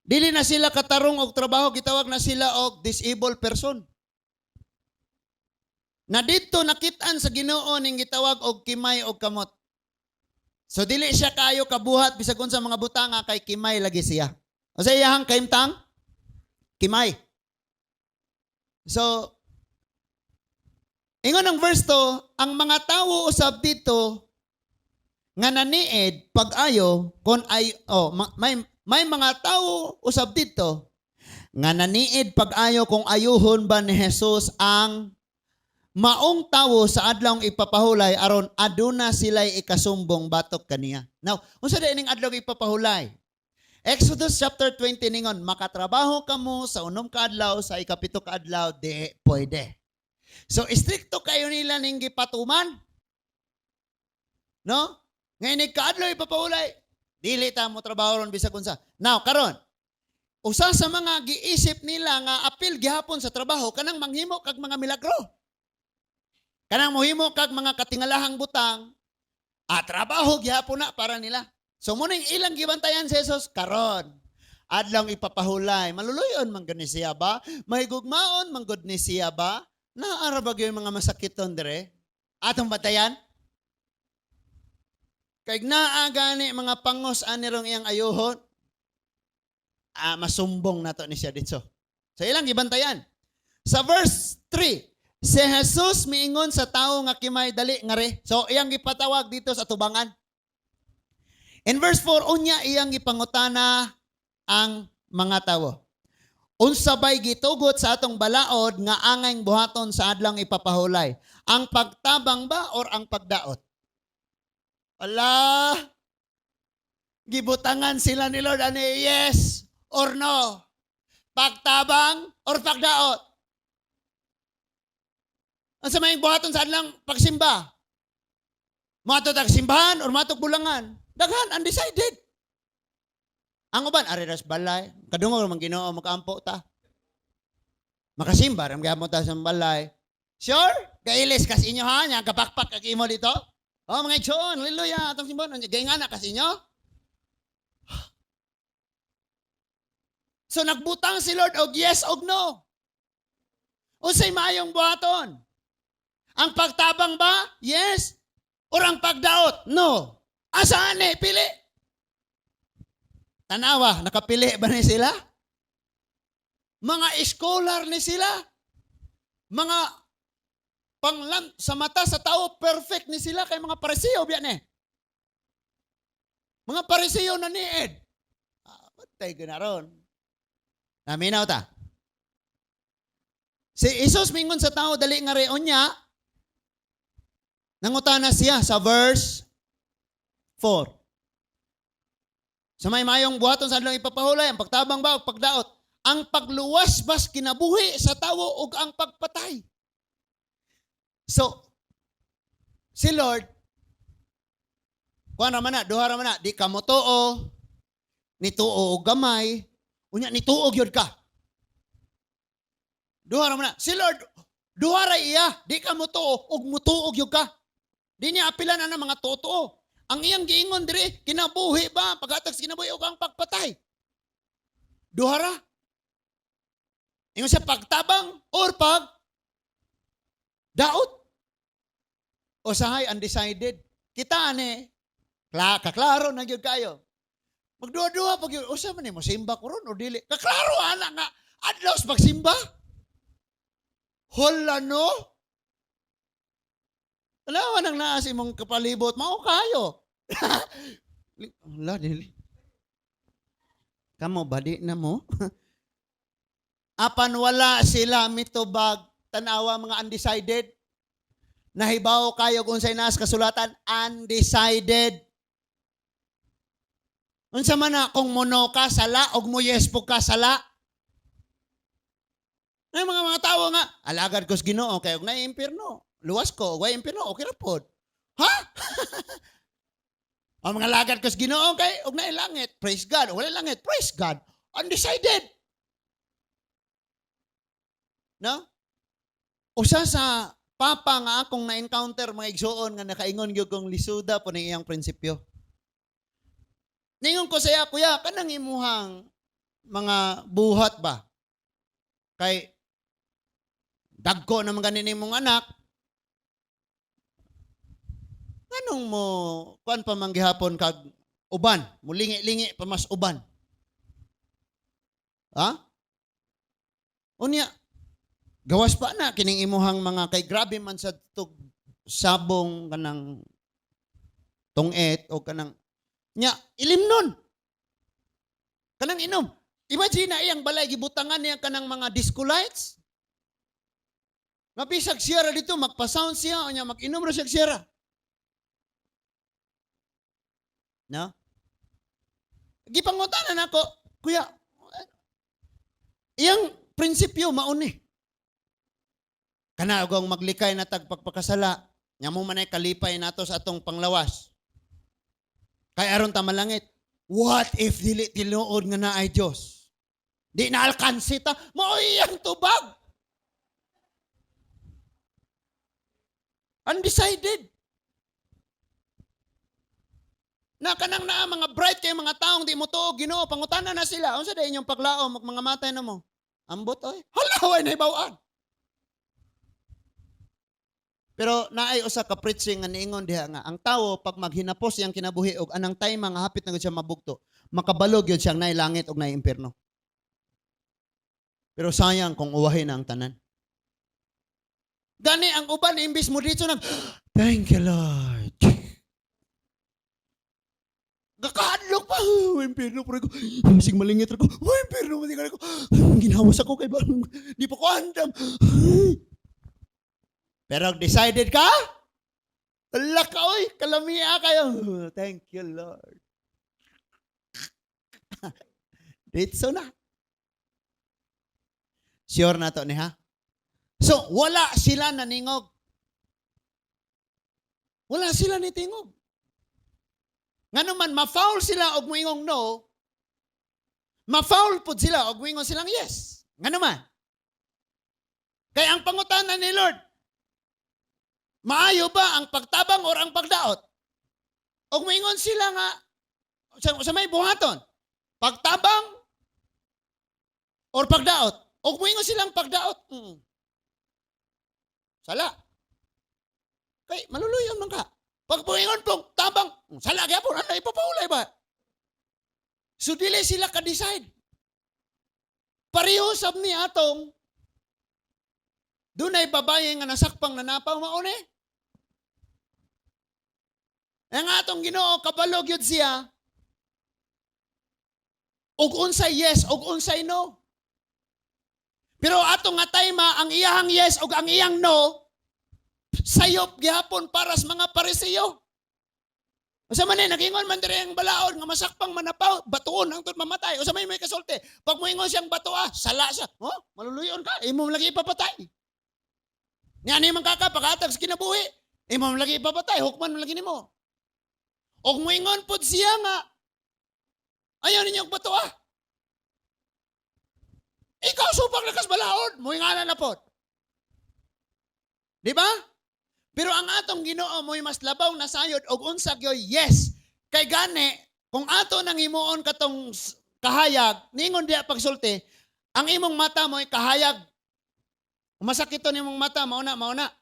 Dili na sila katarong og trabaho, gitawag na sila og disabled person. Na didto nakitaan sa Ginoo ning gitawag og kimay og kamot. So dili siya kayo kabuhat bisag unsa mga butanga kay kimay lagi siya. O sa iyahang kahimtang? Kimay. So, ingon ang verse 2, ang mga tawo usab didto nga naniid pag-ayo kon ay oh, may mga tawo usab didto nga naniid pag-ayo kung ayuhon ba ni Jesus ang maong tawo sa adlawng ipapahulay aron aduna sila'y ikasumbong batok kaniya. Now, unsa diay ning adlaw ipapahulay? Exodus chapter 20 ningon, makatrabaho kamo sa 6 ka adlaw, sa 7 ka adlaw di pwede. So istrikto kayo nila ning gipatuman. No? Ngayon kaadlaw ipapahulay, dili ta mo trabaho ron bisag unsa. Now, karon, usa sa mga giisip nila nga apil gihapon sa trabaho kanang manghimo kag mga milagro. Kanang mohimo kag mga katingalahang butang, trabaho gihapon na para nila. So muning ilang gibantayan si Jesus karon. Adlawng ipapahulay, maluluyon man gud ni siya ba? Mahigugmaon man gud ni siya ba? Naara ba gyud mga masakiton dire? Atong bantayan? Kay naa gani mga pangos ani rong iyang ayuhon. Masumbong nato ni siya dito. So ilang gibantayan. Sa verse 3, si Jesus miingon sa tawo nga kimay, "Dali ngari." So iyang gipatawag dito sa tubangan. In verse 4, unya iyang gipangutana ang mga tawo. "Unsa bay gitugot sa atong balaod nga angay buhaton sa adlawng ipapahulay? Ang pagtabang ba or ang pagdaot?" Ala, gibutangan sila ni Lord ani yes or no. Pagtabang or pagdaot? Unsa may buhaton sa adlawng pagsimba? Moadto tag simbahan or moadtog bulangan? Daghan undecided. Ang uban ari ras balay, kadungog man Ginoo, makaampo ta. Makasimba ram gihapon ta sa balay. Sure? Kailis kas inyo ha, nya kapakpak kag imo dito. Oh, mga igsoon, hallelujah, atong simbahan, gayngana kas inyo. So nagbutang si Lord og yes og no. Unsay maayong buhaton? Ang pagtabang ba? Yes. Or ang pagdaot? No. Asa ani? Pili. Tanawa, nakapili ba ni sila? Mga scholar ni sila. Mga panglan sa mata sa tao perfect ni sila kay mga Pariseo biya ni. Mga Pariseo na niid. Patay ka na ron. Naminaw ta. Si Jesus mingon sa tao, "Dali nga reon." Niya nangutana siya sa verse 4. Sa may mayong buhaton sa adlaw ipapahulay, ang pagtabang ba o pagdaot? Ang pagluwas bas kinabuhi sa tawo ug ang pagpatay? So, si Lord, kuan ra man na, duha ra man na, di ka motuo, nituo og gamay, unya nituo gyud ka. Duha ra man na. Si Lord, duha ra iya, di ka motuo ug mutuo gyud ka. Di niya apilan ana mga totoo. Ang iyang giingon diri, kinabuhi ba, paghatag sa kinabuhi ug ang pagpatay. Duha ra. Ingon siya pagtabang or pag daot. Usahay undecided. Kita ani, kaklaro na gyud kayo. Magduha-duha pag yun, usa man ni mo simba ko ron o dili. Kaklaro ana nga adlaw sa pagsimba. Hala no? Wala nang naa sa imong kapalibot, mao kayo. Wala, dili. Kamo ba di na mo? Apan wala sila mitubag, tanawa mga undecided. Nahibaw kayo kung unsay naas kasulatan, undecided. Unsa man na kung mo-no ka sala og mo yes po ka sala? Ay mga tawo nga, alagad ko sa Ginoo kay og naay impierno. Luwas ko, way impierno, okay ra pod. Ha? Ang mga alagad ko sa Ginoo kay og naay langit, praise God. Wala langit, praise God. Undecided. No? Usa sa papa nga akong na-encounter, mga igsuon, nga nakaingon gyud kong lisuda po ni iyang prinsipyo. Ningon ko saya, "Kuya, kanang imuhang mga buhat ba? Kay dagko naman ganin imong anak. Nganong mo kuan pa man gihapon kag uban, mulingi-lingi pa mas uban? Ha? Unya, gawas pa na kining imuhang mga, kay grabe man sa tug sabong kanang tong-it o kanang nya ilimnon kanang inom. Imagine na iyang balay gibutangan niya kanang mga disco lights. Nga bisag siya ra dito, magpa-sound siya, unya mag-inom ra siya siyara. No? Gipangutanan nako, "Kuya, iyang prinsipyo mauni. Kana ugong maglikay na tag pagpakasala, nya mo man ay kalipay nato sa atong panglawas. Kay aron ta malangit. What if dili tinuod nga naay Dios? Di na alkansi ta, mao iyang tubag." Undecided. Na kanang naa mga bright kay mga taong di mo tuo Ginoo, pangutana na sila, "Unsa day inyong paglaom mga matay na mo?" "Ambot oy." Hala, way nahibaw-an. Pero naay usa ka preaching nga niingon diha nga ang tawo pag maghinapos iyang kinabuhi og anang time nga hapit na gud siya mabugto, makabalo gyud siyang naay langit og naay impierno. Pero sayang kung uwahin na ang tanan. Gani ang uban imbis mo dito nag "Thank you, Lord." Gakahadlok pa. "Oh, impierno pre ko. Bisig malingit ko. Oh, impierno man ko. Ginawas ako kay ba. Di pa ko andam." Pero decided ka? Wala ka, oy. Kalamia kayo. "Thank you, Lord." Dito na. Sure na to ni ha? So, wala sila naningog. Wala sila nitingog. Ngano man, ma-foul sila og moingong no, ma-foul pud sila og moingon silang yes. Ngano man? Kay ang pangutana ni Lord, "Maayo ba ang pagtabang or ang pagdaot?" Og moingon sila nga sa may buhaton, pagtabang or pagdaot. Og moingon silang pagdaot. Sala. Kay maluluyon man ka. Pag moingon pong tabang, sala gyapon, ano ipapaulay ba? So dili sila ka-decide. Pareho sab ni atong dunay babaye nga nasakpang nanapaw, mauni. Ang atong Ginoo kabalo gyud siya og unsay yes og unsay no. Pero atong nga time, ang iyahang yes og ang iyang no sayop gihapon para sa mga Pariseo. Usa man eh, nagingon man diri ang balaod nga masakpang manapaw, batuon hangtod mamatay. Usa may may kasulti. Pag moingon siyang bato ah, sala siya. Oh, maluluyon ka, imo lagi ipapatay. Nga ni man kaka paghatag sa kinabuhi, imo lagi ipapatay, hukman man lagi nimo. Og moingon pod siya nga ayaw ninyo og bato ah. Ikaw supak na kas balaod, moingana na pod. Di ba? Pero ang atong Ginoo mo'y mas labaw na sayod og unsa gyoy yes. Kay gani kung ato nang himuon katong kahayag, ningon diya pagsulti, ang imong mata mo'y kahayag. Kung masakit to nimong mata, mao na, mao na.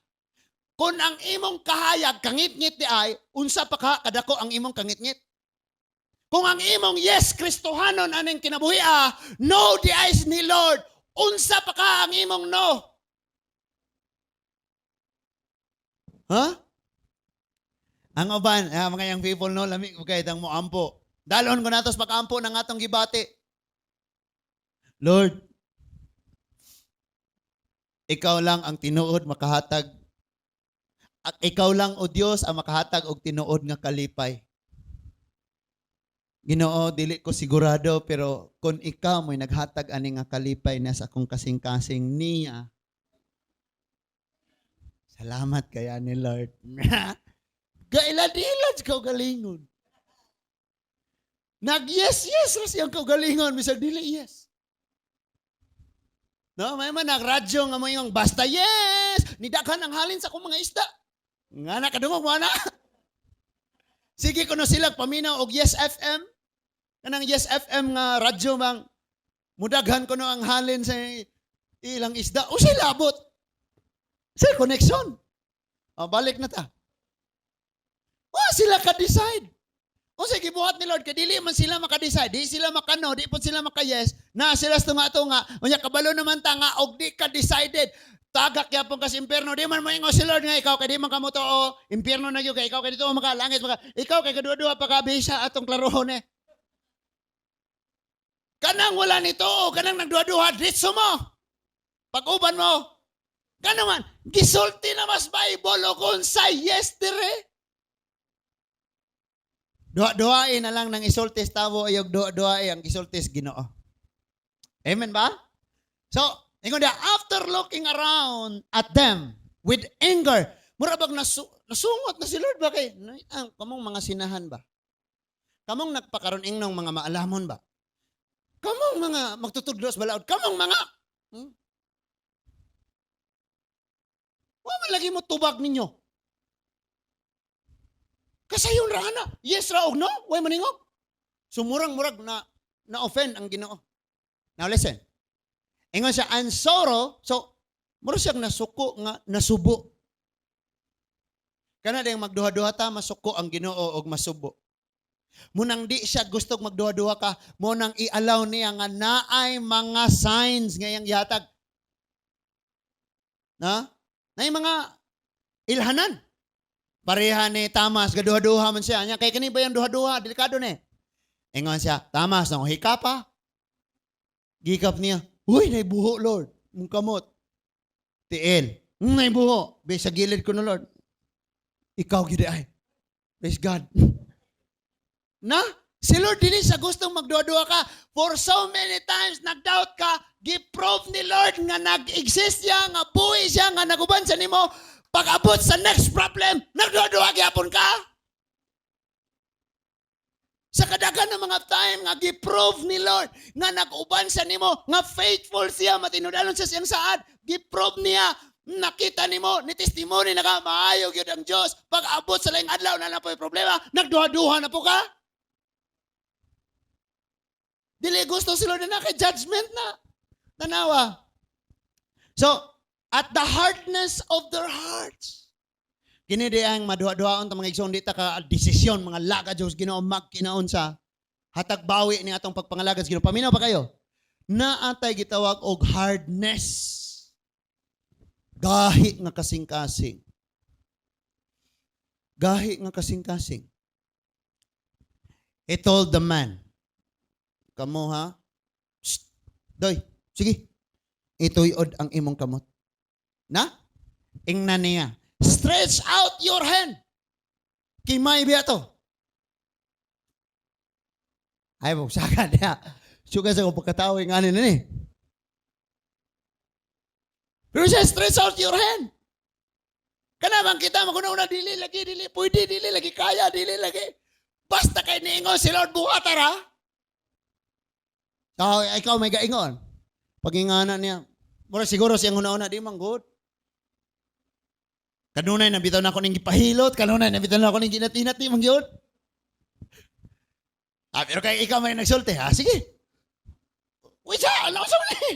Kung ang imong kahayag kangitngit di ay, unsa pa ka kadako ang imong kangitngit? Kung ang imong yes Kristohanon aning kinabuhi ah, no di ay ni Lord, unsa pa ka ang imong no? Ha? Ang uban, mga young people no, lami ko kay tang moampo. Dalon ko natos pag-ampo ng atong gibati. "Lord, ikaw lang ang tinuod makahatag. At ikaw lang, o Dios, ang makahatag og tinuod nga kalipay. Ginoo, dili ko sigurado pero kung ikaw mo'y naghatag ani nga kalipay na sa akong kasing-kasing niya, salamat kaya ni Lord." Gailad-ilad kaugalingon. Nag-yes, yes ra siyang kaugalingon, bisag dili yes. No, may man nagradyo nga mo yung basta yes, nidaghan ang halin sa akong mga isda. Nga na kadungog mo na. Sige kuno sila paminaw og Yes FM. Kanang Yes FM nga radyo bang Mudaghan kuno ang halin sa ilang isda. Unsay labot? Sa connection. O, balik na ta. Wa sila ka-decide. Unsay gibuhat ni Lord? Kay dili man sila maka-decide, di sila makano, di po sila maka-yes, na sila sa tunga-tunga, unya kabalo naman ta nga og di ka decided. Tagak gyapon ka sa impyerno, di man moingon si Lord nga ikaw kay di man ka motuo, impyerno na gyud kay ikaw kay dito maka langit maka, ikaw kay kaduha-duha pa ka bisa atong klarohon eh. Kanang wala nito, kanang nagduha-duha, diretso mo. Pag-uban mo. Kano man, gisulti na mas Bible o kung sa yes dire. Duha-duhain na lang nang isulti sa tawo ayog duha-duhain ang isulti sa Ginoo. Amen ba? So, ingon dia, after looking around at them with anger, mura bag nasungot na si Lord ba kay ang kamong mga sinahan ba? Kamong nagpakaron ingnong mga maalamon ba? Kamong mga magtutudlo sa balaod, kamong mga Wa man lagi mo tubag ninyo. Kasayon ra na. Yes ra og no? Way maningog. So murang-murag na na-offend ang Ginoo. Now listen. Ingon siya, and sorrow, so mura siyang nasuko nga nasubo. Kana dayong magduha-duha ta, masuko ang Ginoo og masubo. Munang di siya gustong magduha-duha ka, munang i-allow niya nga naay mga signs nga iyang gihatag. Na? Naay mga ilhanan. Pareha ni Tamas, gaduha-duha man siya. Nya, kay kani ba yung duha-duha? Delikado ni. Ingon siya, "Tamas, nang hika pa." Gikap niya, "Uy, naibuho, Lord. Mong kamot." Tiil. Naibuho. Be, sa gilid ko na, Lord. Ikaw gid ay. Praise God. Na? Si Lord dili sa gustong magduha-duha ka. For so many times, nag-doubt ka, gi-prove ni Lord nga nag-exist siya, nga buhi siya, nga naguban sa nimo. Pag-abot sa next problem, nagduha-duha gyapon ka. Sa kadaghan ng mga time nga gi-prove ni Lord nga nag-uban sa nimo, nga faithful siya, matinud-anon sa siyang saad, gi-prove niya, nakita nimo, ni testimony na ka, maayo gyud ang Dios. Pag abot sa laing adlaw na na po'y problema, nagduha-duha na po ka. Dili gusto si Lord na kay judgment na. Tanawa. So, at the hardness of their hearts. Kini di ang maduha-duhaon ta, mga igsoon, di ta ka desisyon mga laga Dios Ginoo magkinaon sa hatag bawi ni atong pagpangalagad sa Ginoo. Paminaw pa kayo. Naatay gitawag og hardness. Gahi nga kasing-kasing. Gahi nga kasing-kasing. He told the man, "Kamo ha? Shh, doy, sige. Ituyod ang imong kamot." Na? Ingnan niya, "Stretch out your hand." Kimay biya to. Ay, mo, saka niya. Suga sa kong pagkatao, yung ano na ni. Pero siya, "Stretch out your hand." Kana bang kita, maguna-una, dili lagi, dili, pwede, dili lagi, kaya, dili lagi. Basta kay niingon si Lord, buhat ra. So, ikaw may gaingon. Pag-ingana niya, mura siguro siyang una-una, di man good. Kanunay na bitaw na ako ning gipahilot, kanunay na bitaw na ako ning ginatinat, di man gyud. Ah, pero kay ikaw may nagsulti, ha? Sige. Uy, siya, ano sa man.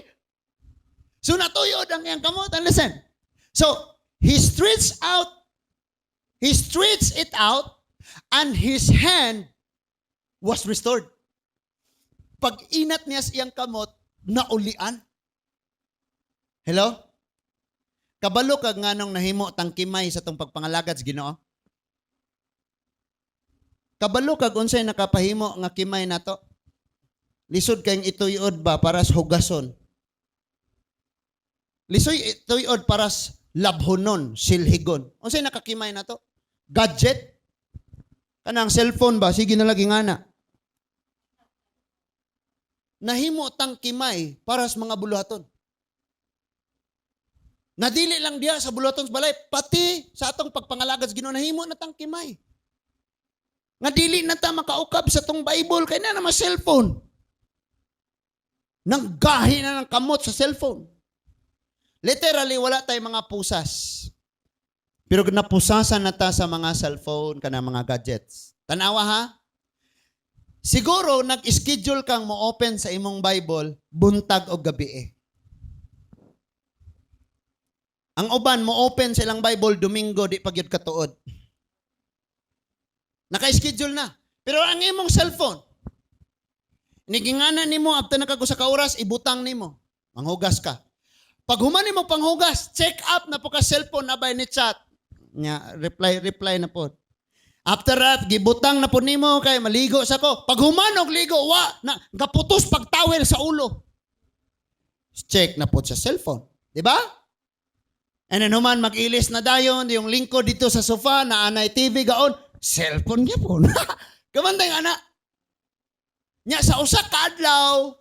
So natuyod ang iyang kamot. And listen. So, he stretched it out, and his hand was restored. Pag inat niya sa iyang kamot, naulian. Hello? Kabalo kag nganong nahimo tang kimay sa tong pagpangalagad sa Ginoo? Kabalo kag unsay nakapahimo nga kimay nato? Lisod kayong ituyod ba para sa hugason? Lisod ituyod para sa labhonon, silhigon. Unsay nakakimay nato? Gadget? Kanang cellphone ba? Sige na lagi nga na. Nahimo tang kimay para sa mga buluhaton. Nadili lang diya sa buluhaton sa balay, pati sa atong pagpangalagad sa Ginoo nahimo na tang kimay. Nga dili na ta makaukab sa tong Bible kay na naman cellphone. Nang gahi na ng kamot sa cellphone. Literally, wala tayong mga pusas. Pero napusasan na ta sa mga cellphone, kana mga gadgets. Tanawa ha? Siguro nag-schedule kang mo-open sa imong Bible buntag o gabi eh. Ang uban mo open sa ilang Bible Domingo, di pa gyud katuod. Naka-schedule na. Pero ang imong cellphone, nigingana nimo after na kag usa ka oras, ibutang nimo. Manghugas ka. Pag human nimo panghugas, check up na po ka cellphone na by ni chat. Nya reply reply na po. After that, gibutang na po nimo kay maligo sa ko. Pag human og ligo, wa na gaputos pagtawel sa ulo. Check na po sa cellphone. Di ba? And then human mag-ilis na dayon, yung lingkod dito sa sofa na anay TV gaon, cellphone gyapon. Kamantay ana. Nya sa usa ka adlaw,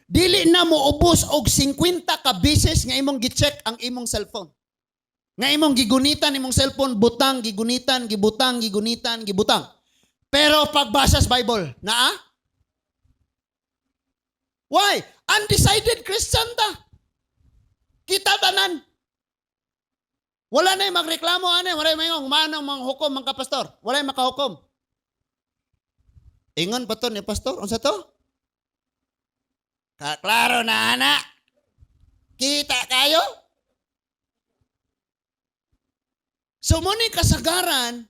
dili na mo ubos og 50 ka beses nga imong gi-check ang imong cellphone. Nga imong gigunitan imong cellphone, butang, gigunitan, gibutang, gigunitan, gibutang. Pero pagbasa sa Bible, naa? Why? Undecided Christian ta. Kita tanan. Wala na magreklamo ani, wala may ingong manong manghukom mga pastor. Wala makahukom. Ingon pa to ni pastor, unsa to? Ka klaro na ana. Kita kayo? So mo ni kasagaran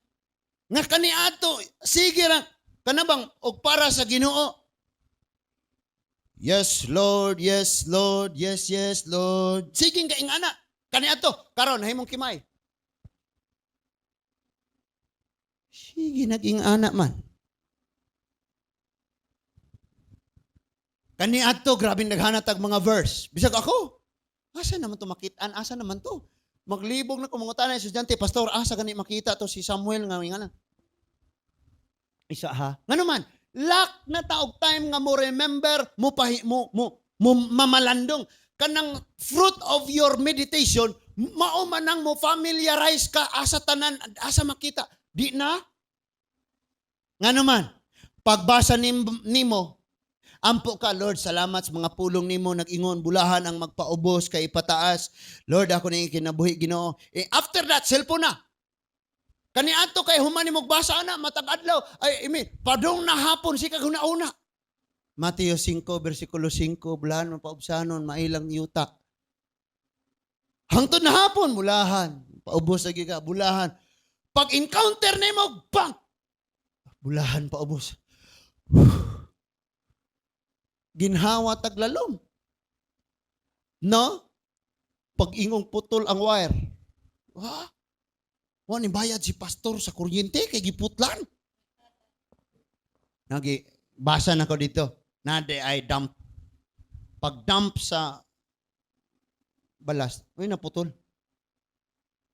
nga kaniadto sige ra kanabang og para sa Ginoo. Yes Lord, yes Lord, yes Lord. Sige ka ingana. Kaniadto karon himong kimay. Sige naging ana man. Kaniadto grabe naghanat tag mga verse. Bisag ako. Asa naman to makitaan? Asa naman to? Maglibog na kumungutan na estudyante, "Pastor, asa gani makita to si Samuel nga nga na?" Isa ha. Ngano man, lack na taog time nga mo remember, mo pahi, mo mo mo mamalandong kanang fruit of your meditation, mao man ang mo familiarize ka asa tanan, asa makita. Di na. Ngano man, pagbasa nimo, ampo ka, "Lord, salamat sa mga pulong nimo nag-ingon, bulahan ang magpaubos kay ipataas. Lord, ako ning kinabuhi, Ginoo." Eh, after that, cellphone na. Kaniadto kay human nimo basa ana matag adlaw ay imi padung na hapon si kag una. Mateo 5 versikulo 5, bulahan man paubsanon mailang yuta. Hangtod na hapon, bulahan paubos lagi ka, bulahan. Pag encounter nimo, bang! Bulahan paubos. Ginhawa taglalom. No? Pag ingong putol ang wire. Ha? Wa ni bayad si pastor sa kuryente kay giputlan. Nagi basa na ko dito. Nade ay dump. Pag dump sa balas, uy, naputol.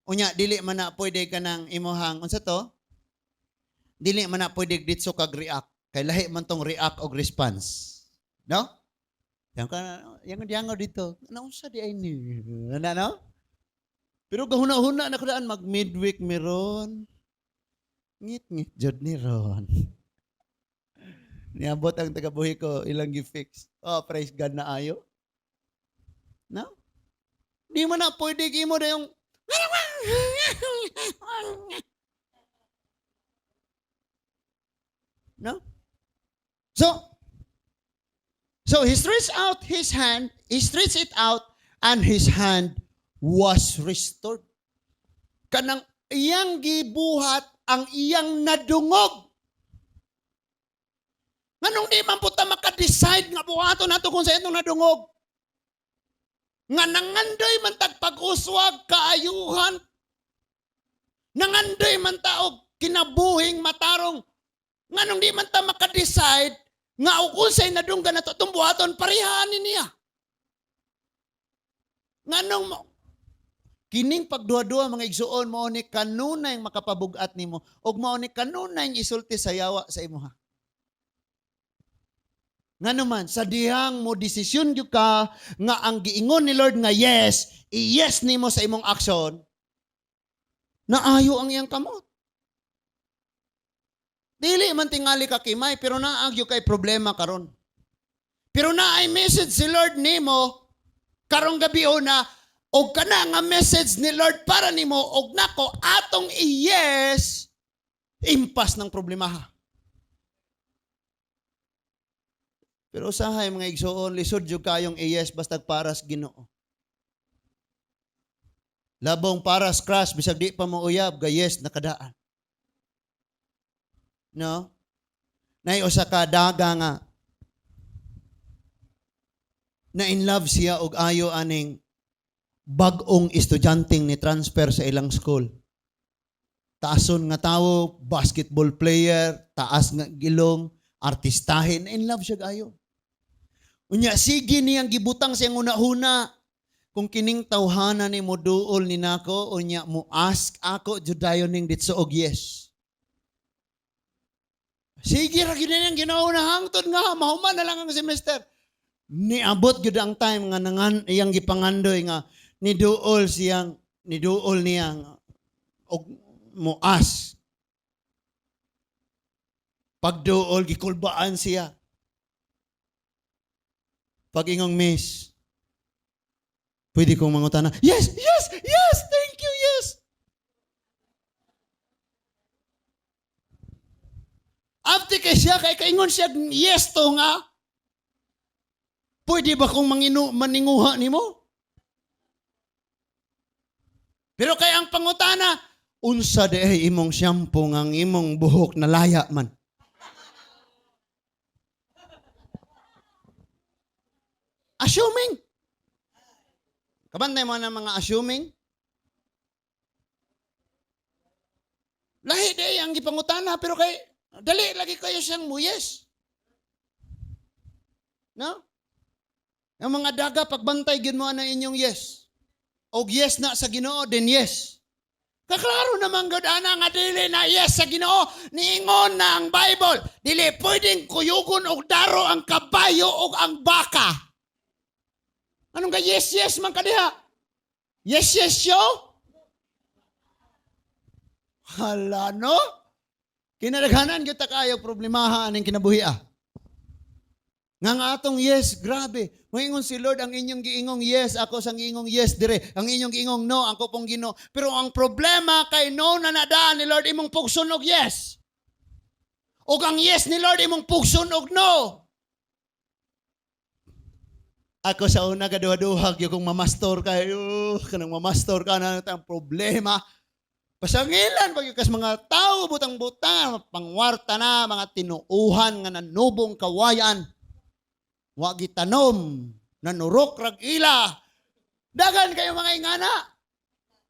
Unya dili man na pwede ka ng imuhang unsa to? Dili man na pwede ditso kag react. Kay lahi man tong react og response. No? Yang ka yang diangaw dito. Naunsa di ay ni? Ano no? Pero gahuna-huna na ko daan mag midweek meron. Ngit-ngit jud ni ron. Niabot ang tagabuhi ko, ilang gi-fix. Oh, praise God na ayo. No? Di mo na pwede imo na yung No? So he stretched out his hand, he stretched it out, and his hand was restored. Kanang iyang gibuhat ang iyang nadungog. Nganong di man po ta maka-decide nga buhaton nato kung sa itong nadungog? Nga nangandoy man tag pag-uswag kaayuhan. Nangandoy man taog kinabuhing matarong. Nganong di man ta maka-decide nga og unsay nadunggan nato itong buhaton parehanin niya? Nganong mo kining pagduha-duha, mga igsuon, mao ni kanunay makapabug-at nimo ug mao ni kanunay isulti sa yawa sa imuha. Ngano man, sa dihang mo desisyon gyud ka nga ang giingon ni Lord nga yes, i-yes nimo sa imong action, naayo ang iyang kamot. Dili man tingali ka kimay, pero naagyo kay problema karon. Pero naay message si Lord nimo karong gabi na og kana nga message ni Lord para nimo og nako atong i-yes, impas ng problema ha. Pero usahay, mga igsoon, lisod jud kayong i-yes bastag paras Ginoo. Labong paras crush, bisag di pa mo uyab, ga-yes nakadaan. No? Nay usa ka daga nga na in love siya og ayo aning bag-ong estudyanteng ni transfer sa ilang school. Taason nga tawo, basketball player, taas nga gilong, artistahin, in love siya ayo. Unya sige niyang gibutang siyang una-una. Kung kining tawhana ni mo duol ni nako, unya mo ask ako jud dayon ning ditso og yes. Sige ra gyud niyang ginauna hangtod nga mahuman na lang ang semester. Niabot gyud ang time nga nangan iyang gipangandoy nga niduol siyang niduol niya og mo ask. Pagduol, gikulbaan siya. Pag ingong, "Miss, pwede kong mangutana?" Yes, thank you, yes." After kay siya, kay kaingon siya, yes to nga. Pwede ba kong maninguha nimo? Pero kay ang pangutana, "Unsa di ay imong shampoo nga ang imong buhok nalaya man?" Assuming. Kabantay mo na mga assuming. Lahi di ang gipangutana, pero kay dali lagi kayo siyang muyes. No? Ang mga daga, pagbantay gyud mo na inyong yes. Og yes na sa Ginoo, then yes. Kaklaro naman gud ana nga dili na yes sa Ginoo. Niingon na ang Bible, dili pwedeng kuyugon og daro ang kabayo og ang baka. Anong ka yes yes man kadiha? Yes yes show? Hala no? Kinadaghanan gyud ta kayo problemaha aning kinabuhi ah. Nga nga atong yes, grabe. Moingon si Lord, ang inyong giingong yes, ako sang giingong yes dire. Ang inyong giingong no, ako pong Ginoo. Pero ang problema kay no na nadaan ni Lord imong pugson og yes. Og ang yes ni Lord imong pugson og no. Ako sa una kaduha-duha gyud kung mamastor kayo, kanang mamastor ka na ang problema. Pasangilan pag kas mga tao butang-butang, pangwarta na mga tinuuhan nga nanubong kawayan. Wa gitanom, nanurok rag ila. Dagan kayo mga ingana.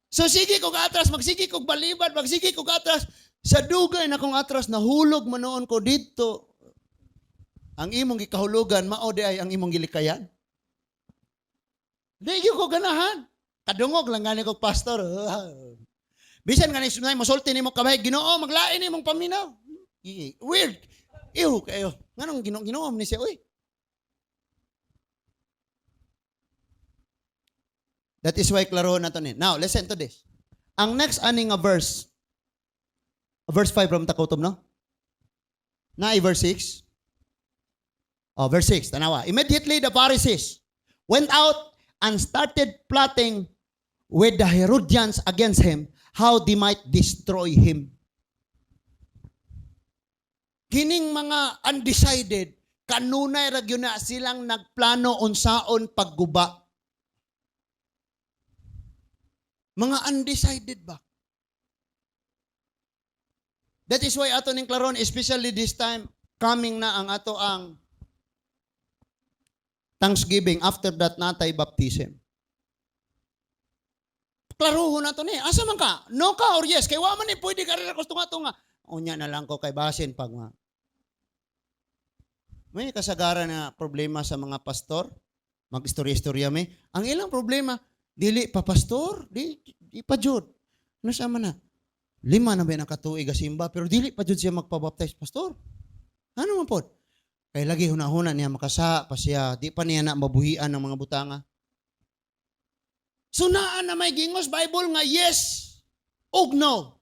So sige kog atras, magsige kog balibad, magsige kog atras. Sa dugay na kong atras, nahulog man noon ko dito. Ang imong gikahulugan, mao di ay ang imong gilikayan. Di gyud ko ganahan. Kadungog lang gani kog pastor. Bisan nga ni sunay mosulti nimo kamay, Ginoo maglain nimong paminaw. Weird. Ew kayo. Nganong Ginoo Ginoo ni siya oy. That is why klaro na to ni. Now, listen to this. Ang next ani nga verse, verse 5 from takutom, no? Na verse 6. Oh, verse 6, tanawa. Immediately the Pharisees went out and started plotting with the Herodians against him, how they might destroy him. Kining mga undecided, kanunay ra gyud na silang nagplano unsaon pagguba. Mga undecided ba? That is why ato ning klaron, especially this time, coming na ang ato ang Thanksgiving, after that natay baptism. Klaruhon na to ni. Asa man ka? No ka or yes? Kay wa man ni pwede ka rin tunga-tunga. Unya na lang ko kay basin pag ma. May kasagaran na problema sa mga pastor. Mag-istorya-istorya may. Ang ilang problema, dili pa pastor, di pa jud. Ano sa man na? 5 na ba nakatuig asimba, pero dili pa jud siya magpabaptize pastor. Ano man pod? Kay lagi hunahuna niya makasa pa siya, di pa niya na mabuhian ng mga butanga. So naa na may gingos Bible nga yes og no.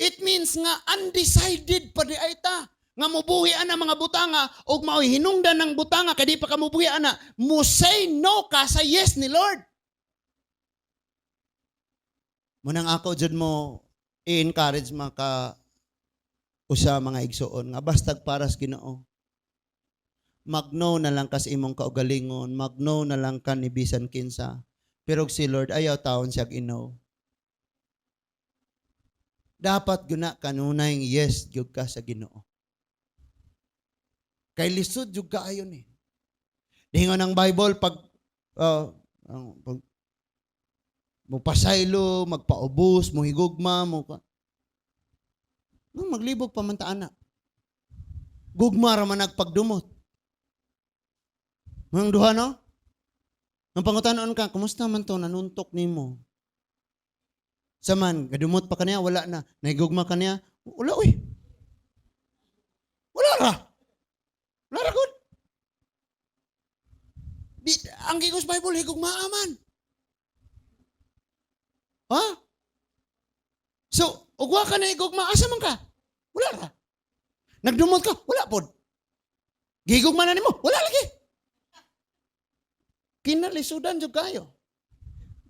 It means nga undecided pa di ay ta. Nga mubuhi ana mga butanga og mao'y hinungdan ng butanga kay di pa ka mubuhi ana, mo say no ka sa yes ni Lord. Munang ako jud mo i-encourage maka usa mga igsoon nga bastag paras Ginoo. Mag-no na lang ka sa imong kaugalingon, mag-no na lang ka ni bisan kinsa. Pero si Lord, ayaw taon siya i-no. Dapat guna kanunay yes gyud ka sa Ginoo. Kay lisod jud kaayo ni. Dingon ang Bible pag mo pasaylo, magpaubos, mo higugma, mo ka. No, maglibog pa man ta ana. Gugma ra man nagpagdumot. Mga duha, no? Ang pangutanon ka, "Kumusta man to nanuntok nimo?" Sa man, gadumot pa kaniya, wala na. Nahigugma kaniya, wala uy. Wala ra. Wala ra gud. Di, ang gigos Bible, higugma man. Ha? So, ugwa ka na higugma, asa man ka? Wala ra. Nagdumot ka, wala pod. Gihigugma na nimo, wala lagi. Kinalisudan jud kayo.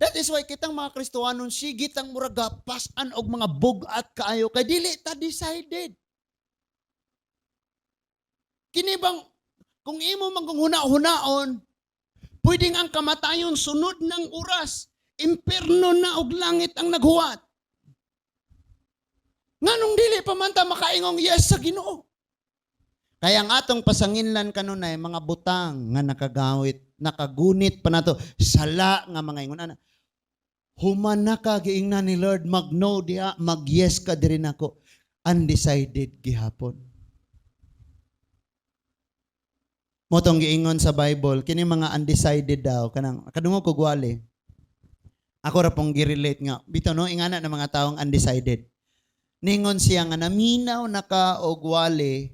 That is why kitang mga Kristohanon sige tang murag gapas-an og mga bug-at kaayo kay dili ta decided. Kini bang kung imo man kung huna-hunaon, pwedeng ang kamatayon sunod ng oras, impierno na og langit ang naghuwat. Nganong dili pa man ta makaingong yes sa Ginoo? Kaya ang atong pasanginlan kanunay mga butang nga nakagawit, nakagunit pa nato sala nga mga ingon ana. Human na ka giingnan ni Lord, mag-no diha, mag-yes ka diri nako. Undecided gihapon. Mao tong giingon sa Bible, kini mga undecided daw kanang kadungog ko gwali. Ako ra pong gi-relate nga bitaw no ingana ng mga taong undecided. Ningon siya nga naminaw na ka og wali,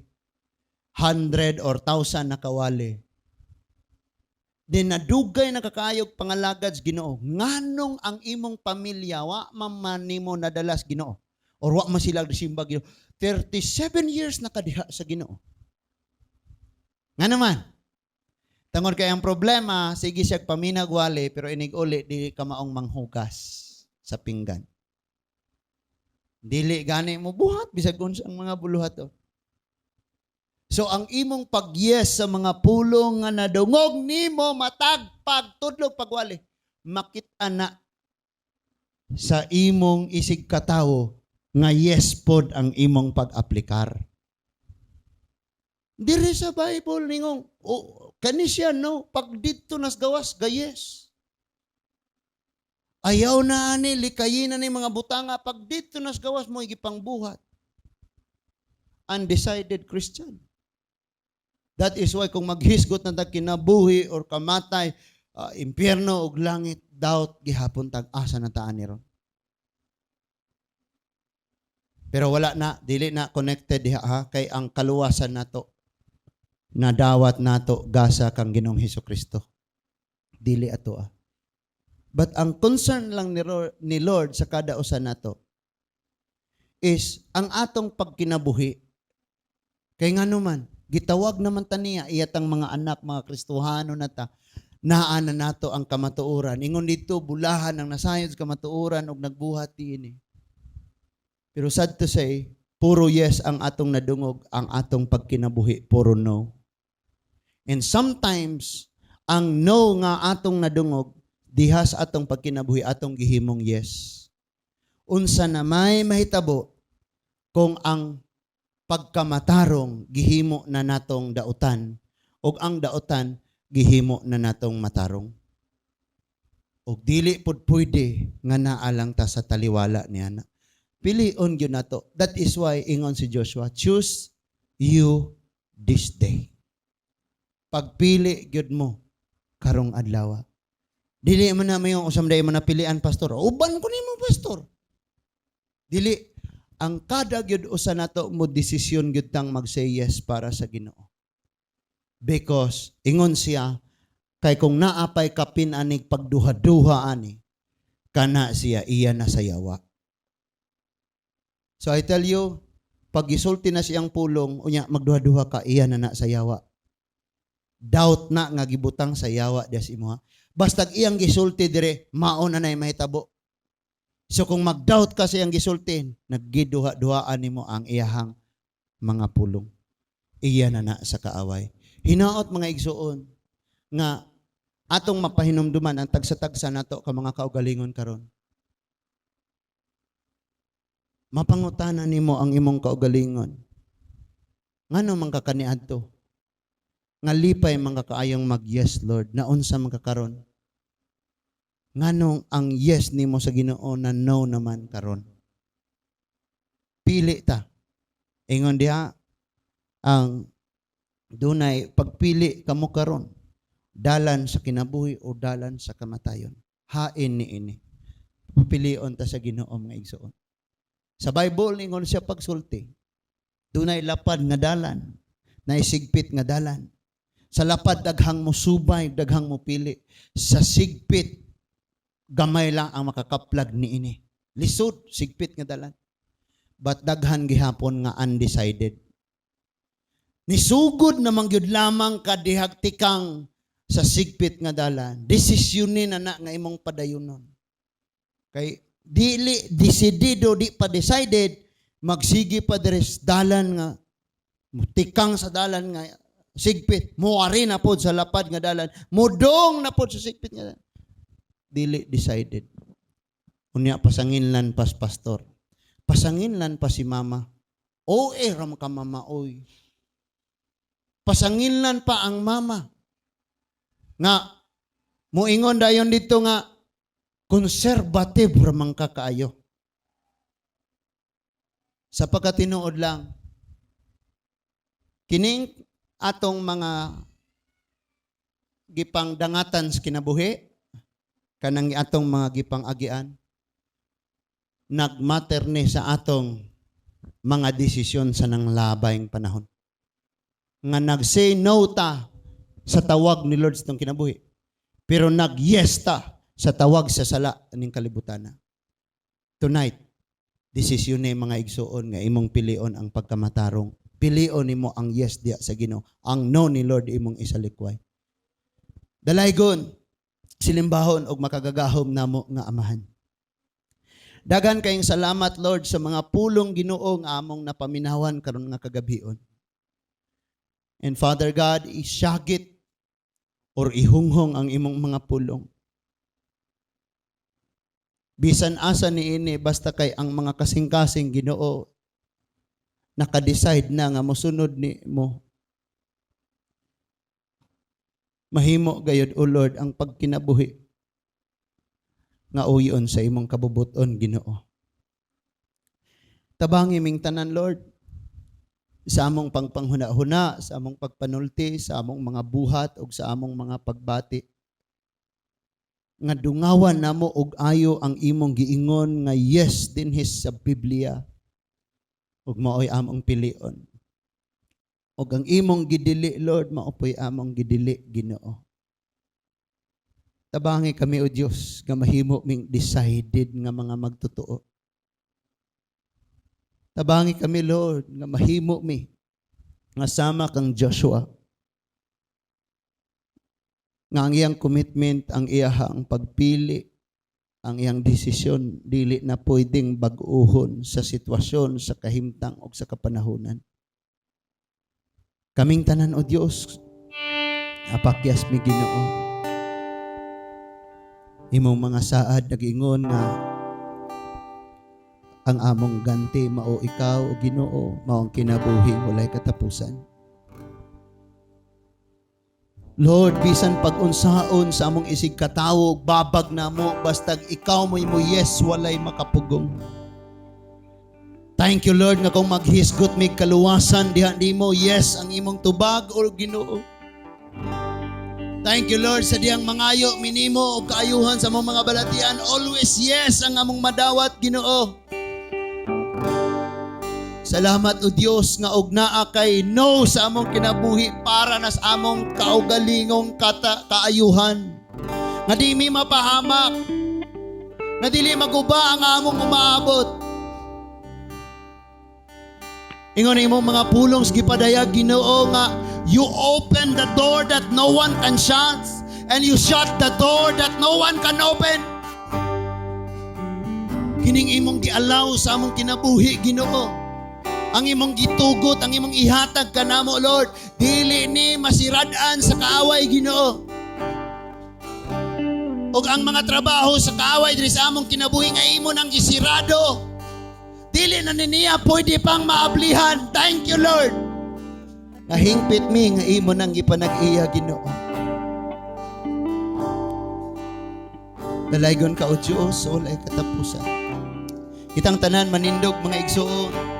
100 or 1,000 na kawali. Din nadugay na kakayog pangalagad sa Ginoo. Nganong ang imong pamilya wa man nimo nadala sa Ginoo or wa man sila simba Ginoo. 37 years na kadiha sa Ginoo. Nga naman. Tungod kay ang problema, sige siya paminagwali, pero inig uli, dili ka maong manghugas sa pinggan. Dili gani mo buhat, bisag unsa ang mga buluhat. Oh. So ang imong pag-yes sa mga pulong nga nadungog nimo matag pagtudlog pagwali, makita na sa imong isig katawo nga yes pod ang imong pag-aplikar. Diri sa Bible ningong oh, kani siya no pag didto nas gawas ga yes. Ayaw na ani likayin na ni mga butanga pag didto nas gawas mo gipangbuhat. Undecided Christian. That is why kung maghisgot na tag kinabuhi or kamatay, impyerno ug langit, doubt gihapon tag asa na taan ni ron. Pero wala na, dili na connected diha ha, kay ang kaluwasan nato nadawat nato gasa kang Ginoong Hesus Kristo. Dili ato ah. But ang concern lang ni Lord sa kada usa nato is ang atong pagkinabuhi. Kay ngano man, gitawag naman ta niya iyatang mga anak, mga Kristohano na ta, naa na nato ang kamatuoran. Ingon dito, bulahan ang nasayod sa kamatuoran og nagbuhat diini. Pero sad to say, puro yes ang atong nadungog, ang atong pagkinabuhi, puro no. And sometimes, ang no nga atong nadungog, diha sa atong pagkinabuhi, atong gihimong yes. Unsa na may mahitabo kung ang pagkamatarong gihimo na natong dautan ug ang dautan gihimo na natong matarong? Og dili pud pwede nga naa lang ta sa taliwala niya na. Pilion gyud nato. That is why ingon si Joshua, "Choose you this day." Pagpili gyud mo karong adlaw. Dili man na mayo usam day mo na pilian, pastor. Uban ko nimo, pastor. Dili ang kada gyud usa nato mo desisyon gyud tang mag-say yes para sa Ginoo. Because ingon siya kay kung naapay kapin anig pagduha-duha ani kana siya iya na sa yawa. So I tell you, pag gisulti na siyang pulong, unya magduha-duha ka, iya na na sa yawa. Doubt na nga gibutang sa yawa diya sa imoha. Bastag iyang gisulti dire, mao na nay mahitabo. So kung mag-doubt ka sa iyang gisulti, naggiduha-duhaan nimo ang iyahang mga pulong. Iya na na sa kaaway. Hinaot, mga igsuon, nga atong mapahinumduman ang tagsa-tagsa nato ka mga kaugalingon karon. Mapangutana nimo ang imong kaugalingon. Ngano man ka kaniadto? Nga lipay man ka kaayong mag "Yes, Lord," naunsa man ka karon? Nganong ang yes nimo sa Ginoo na no naman karon? Pili ta. Ingon diha ang dunay pagpili kamo karon, dalan sa kinabuhi o dalan sa kamatayon. Hain ni ini. Pilion ta sa Ginoo, mga igsoon. Sa Bible, ingon siya pagsulti. Dunay lapad nga dalan, naisigpit nga dalan. Sa lapad, daghang mo subay, daghang mo pili. Sa sigpit, gamay lang ang makakaplag niini. Lisod, sigpit nga dalan. But daghan gihapon nga undecided. Nisugod naman gyud lamang ka dihag tikang sa sigpit nga dalan. Desisyonin na na nga imong padayunon. Kay dili desidido, di pa decided, magsige pa diri sa dalan nga tikang sa dalan nga sigpit, moari na pod sa lapad nga dalan, mudong na pod sa sigpit nga dalan. Dili decided. Unya pasanginlan pas pastor. Pasanginlan pa si mama. O eh ram ka, mama, oy. Pasanginlan pa ang mama. Nga moingon dayon dito nga conservative ra man ka kaayo. Sa pagkatinuod lang, kining atong mga gipang dangatan sa kinabuhi, kanang atong mga gipang agian, nagmatter ni sa atong mga desisyon sa nang labayng panahon. Nga nag-say no ta sa tawag ni Lord sa itong kinabuhi. Pero nag-yes ta sa tawag sa sala ning kalibutan. Tonight, desisyon ni, mga igsuon, nga imong pilion ang pagkamatarong. Pilion nimo ang yes diya sa Ginoo. Ang no ni Lord imong isalikway. Dalaygon, silimbahon og makagagahom namo nga Amahan. Daghan kayong salamat, Lord, sa mga pulong, Ginoo, nga among napaminawan karon nga kagabion. And Father God, isyagit or ihunghong ang imong mga pulong. Bisan asa ni ini, basta kay ang mga kasing-kasing, Ginoo, naka-decide na nga mosunod ni mo. Mahimo gayud, O Lord, ang pagkinabuhi nga uyon sa imong kabubuton, Ginoo. Tabangi ming tanan, Lord, sa among pangpanghuna-huna, sa among pagpanulti, sa among mga buhat ug sa among mga pagbati. Nga dungawan namo og ayo ang imong giingon nga yes dinhi sa Biblia. Ug maoy among pilion. Ug ang imong gidili, Lord, mao po'y among gidili, Ginoo. Tabangi kami, O Dios, nga mahimo ming decided nga mga magtotoo. Tabangi kami, Lord, nga mahimo mi nga sama kang Joshua. Nga ang iyang commitment, ang iyahang pagpili, ang iyang desisyon, dili na pwedeng bag-uhon sa sitwasyon, sa kahimtang o sa kapanahunan. Kaming tanan, O Dios, apakyas mi, Ginoo. Imong mga saad nag-ingon nga ang among ganti mao ikaw, o Ginoo, mao ang kinabuhi walay katapusan. Lord, bisan pag-unsaon sa among isig katawo, babag namo, bastag ikaw mo'y mo yes, walay makapugong. Thank you, Lord, nga kung maghisgot mig kaluwasan diha nimo, yes ang imong tubag, o Ginoo. Thank you, Lord, sa diyang mangayo minimo og kaayuhan sa among mga balatian, always yes ang among madawat, Ginoo. Salamat, O Dios, nga og naa kay no sa among kinabuhi, para na sa among kaugalingong kaayuhan. Nga di mi mapahamak. Nga dili maguba ang among umaabot. Ingon imong mga pulong sa gipadayag, Ginoo, nga you open the door that no one can shut and you shut the door that no one can open. Kining imong gialaw sa among kinabuhi, Ginoo. Ang imong gitugot, ang imong ihatag kanamo, Lord, dili ni masirad-an sa kaaway, Ginoo. Ug ang mga trabaho sa kaaway diri sa among kinabuhi nga imo nang gisirado, dili na ni niya pwede pang maablihan. Thank you, Lord. Nahingpit mi nga imo nang gipanag-iya, Ginoo. Dalaygon ka, O Diyos, sa walay katapusan. Kitang tanan manindog, mga igsoon.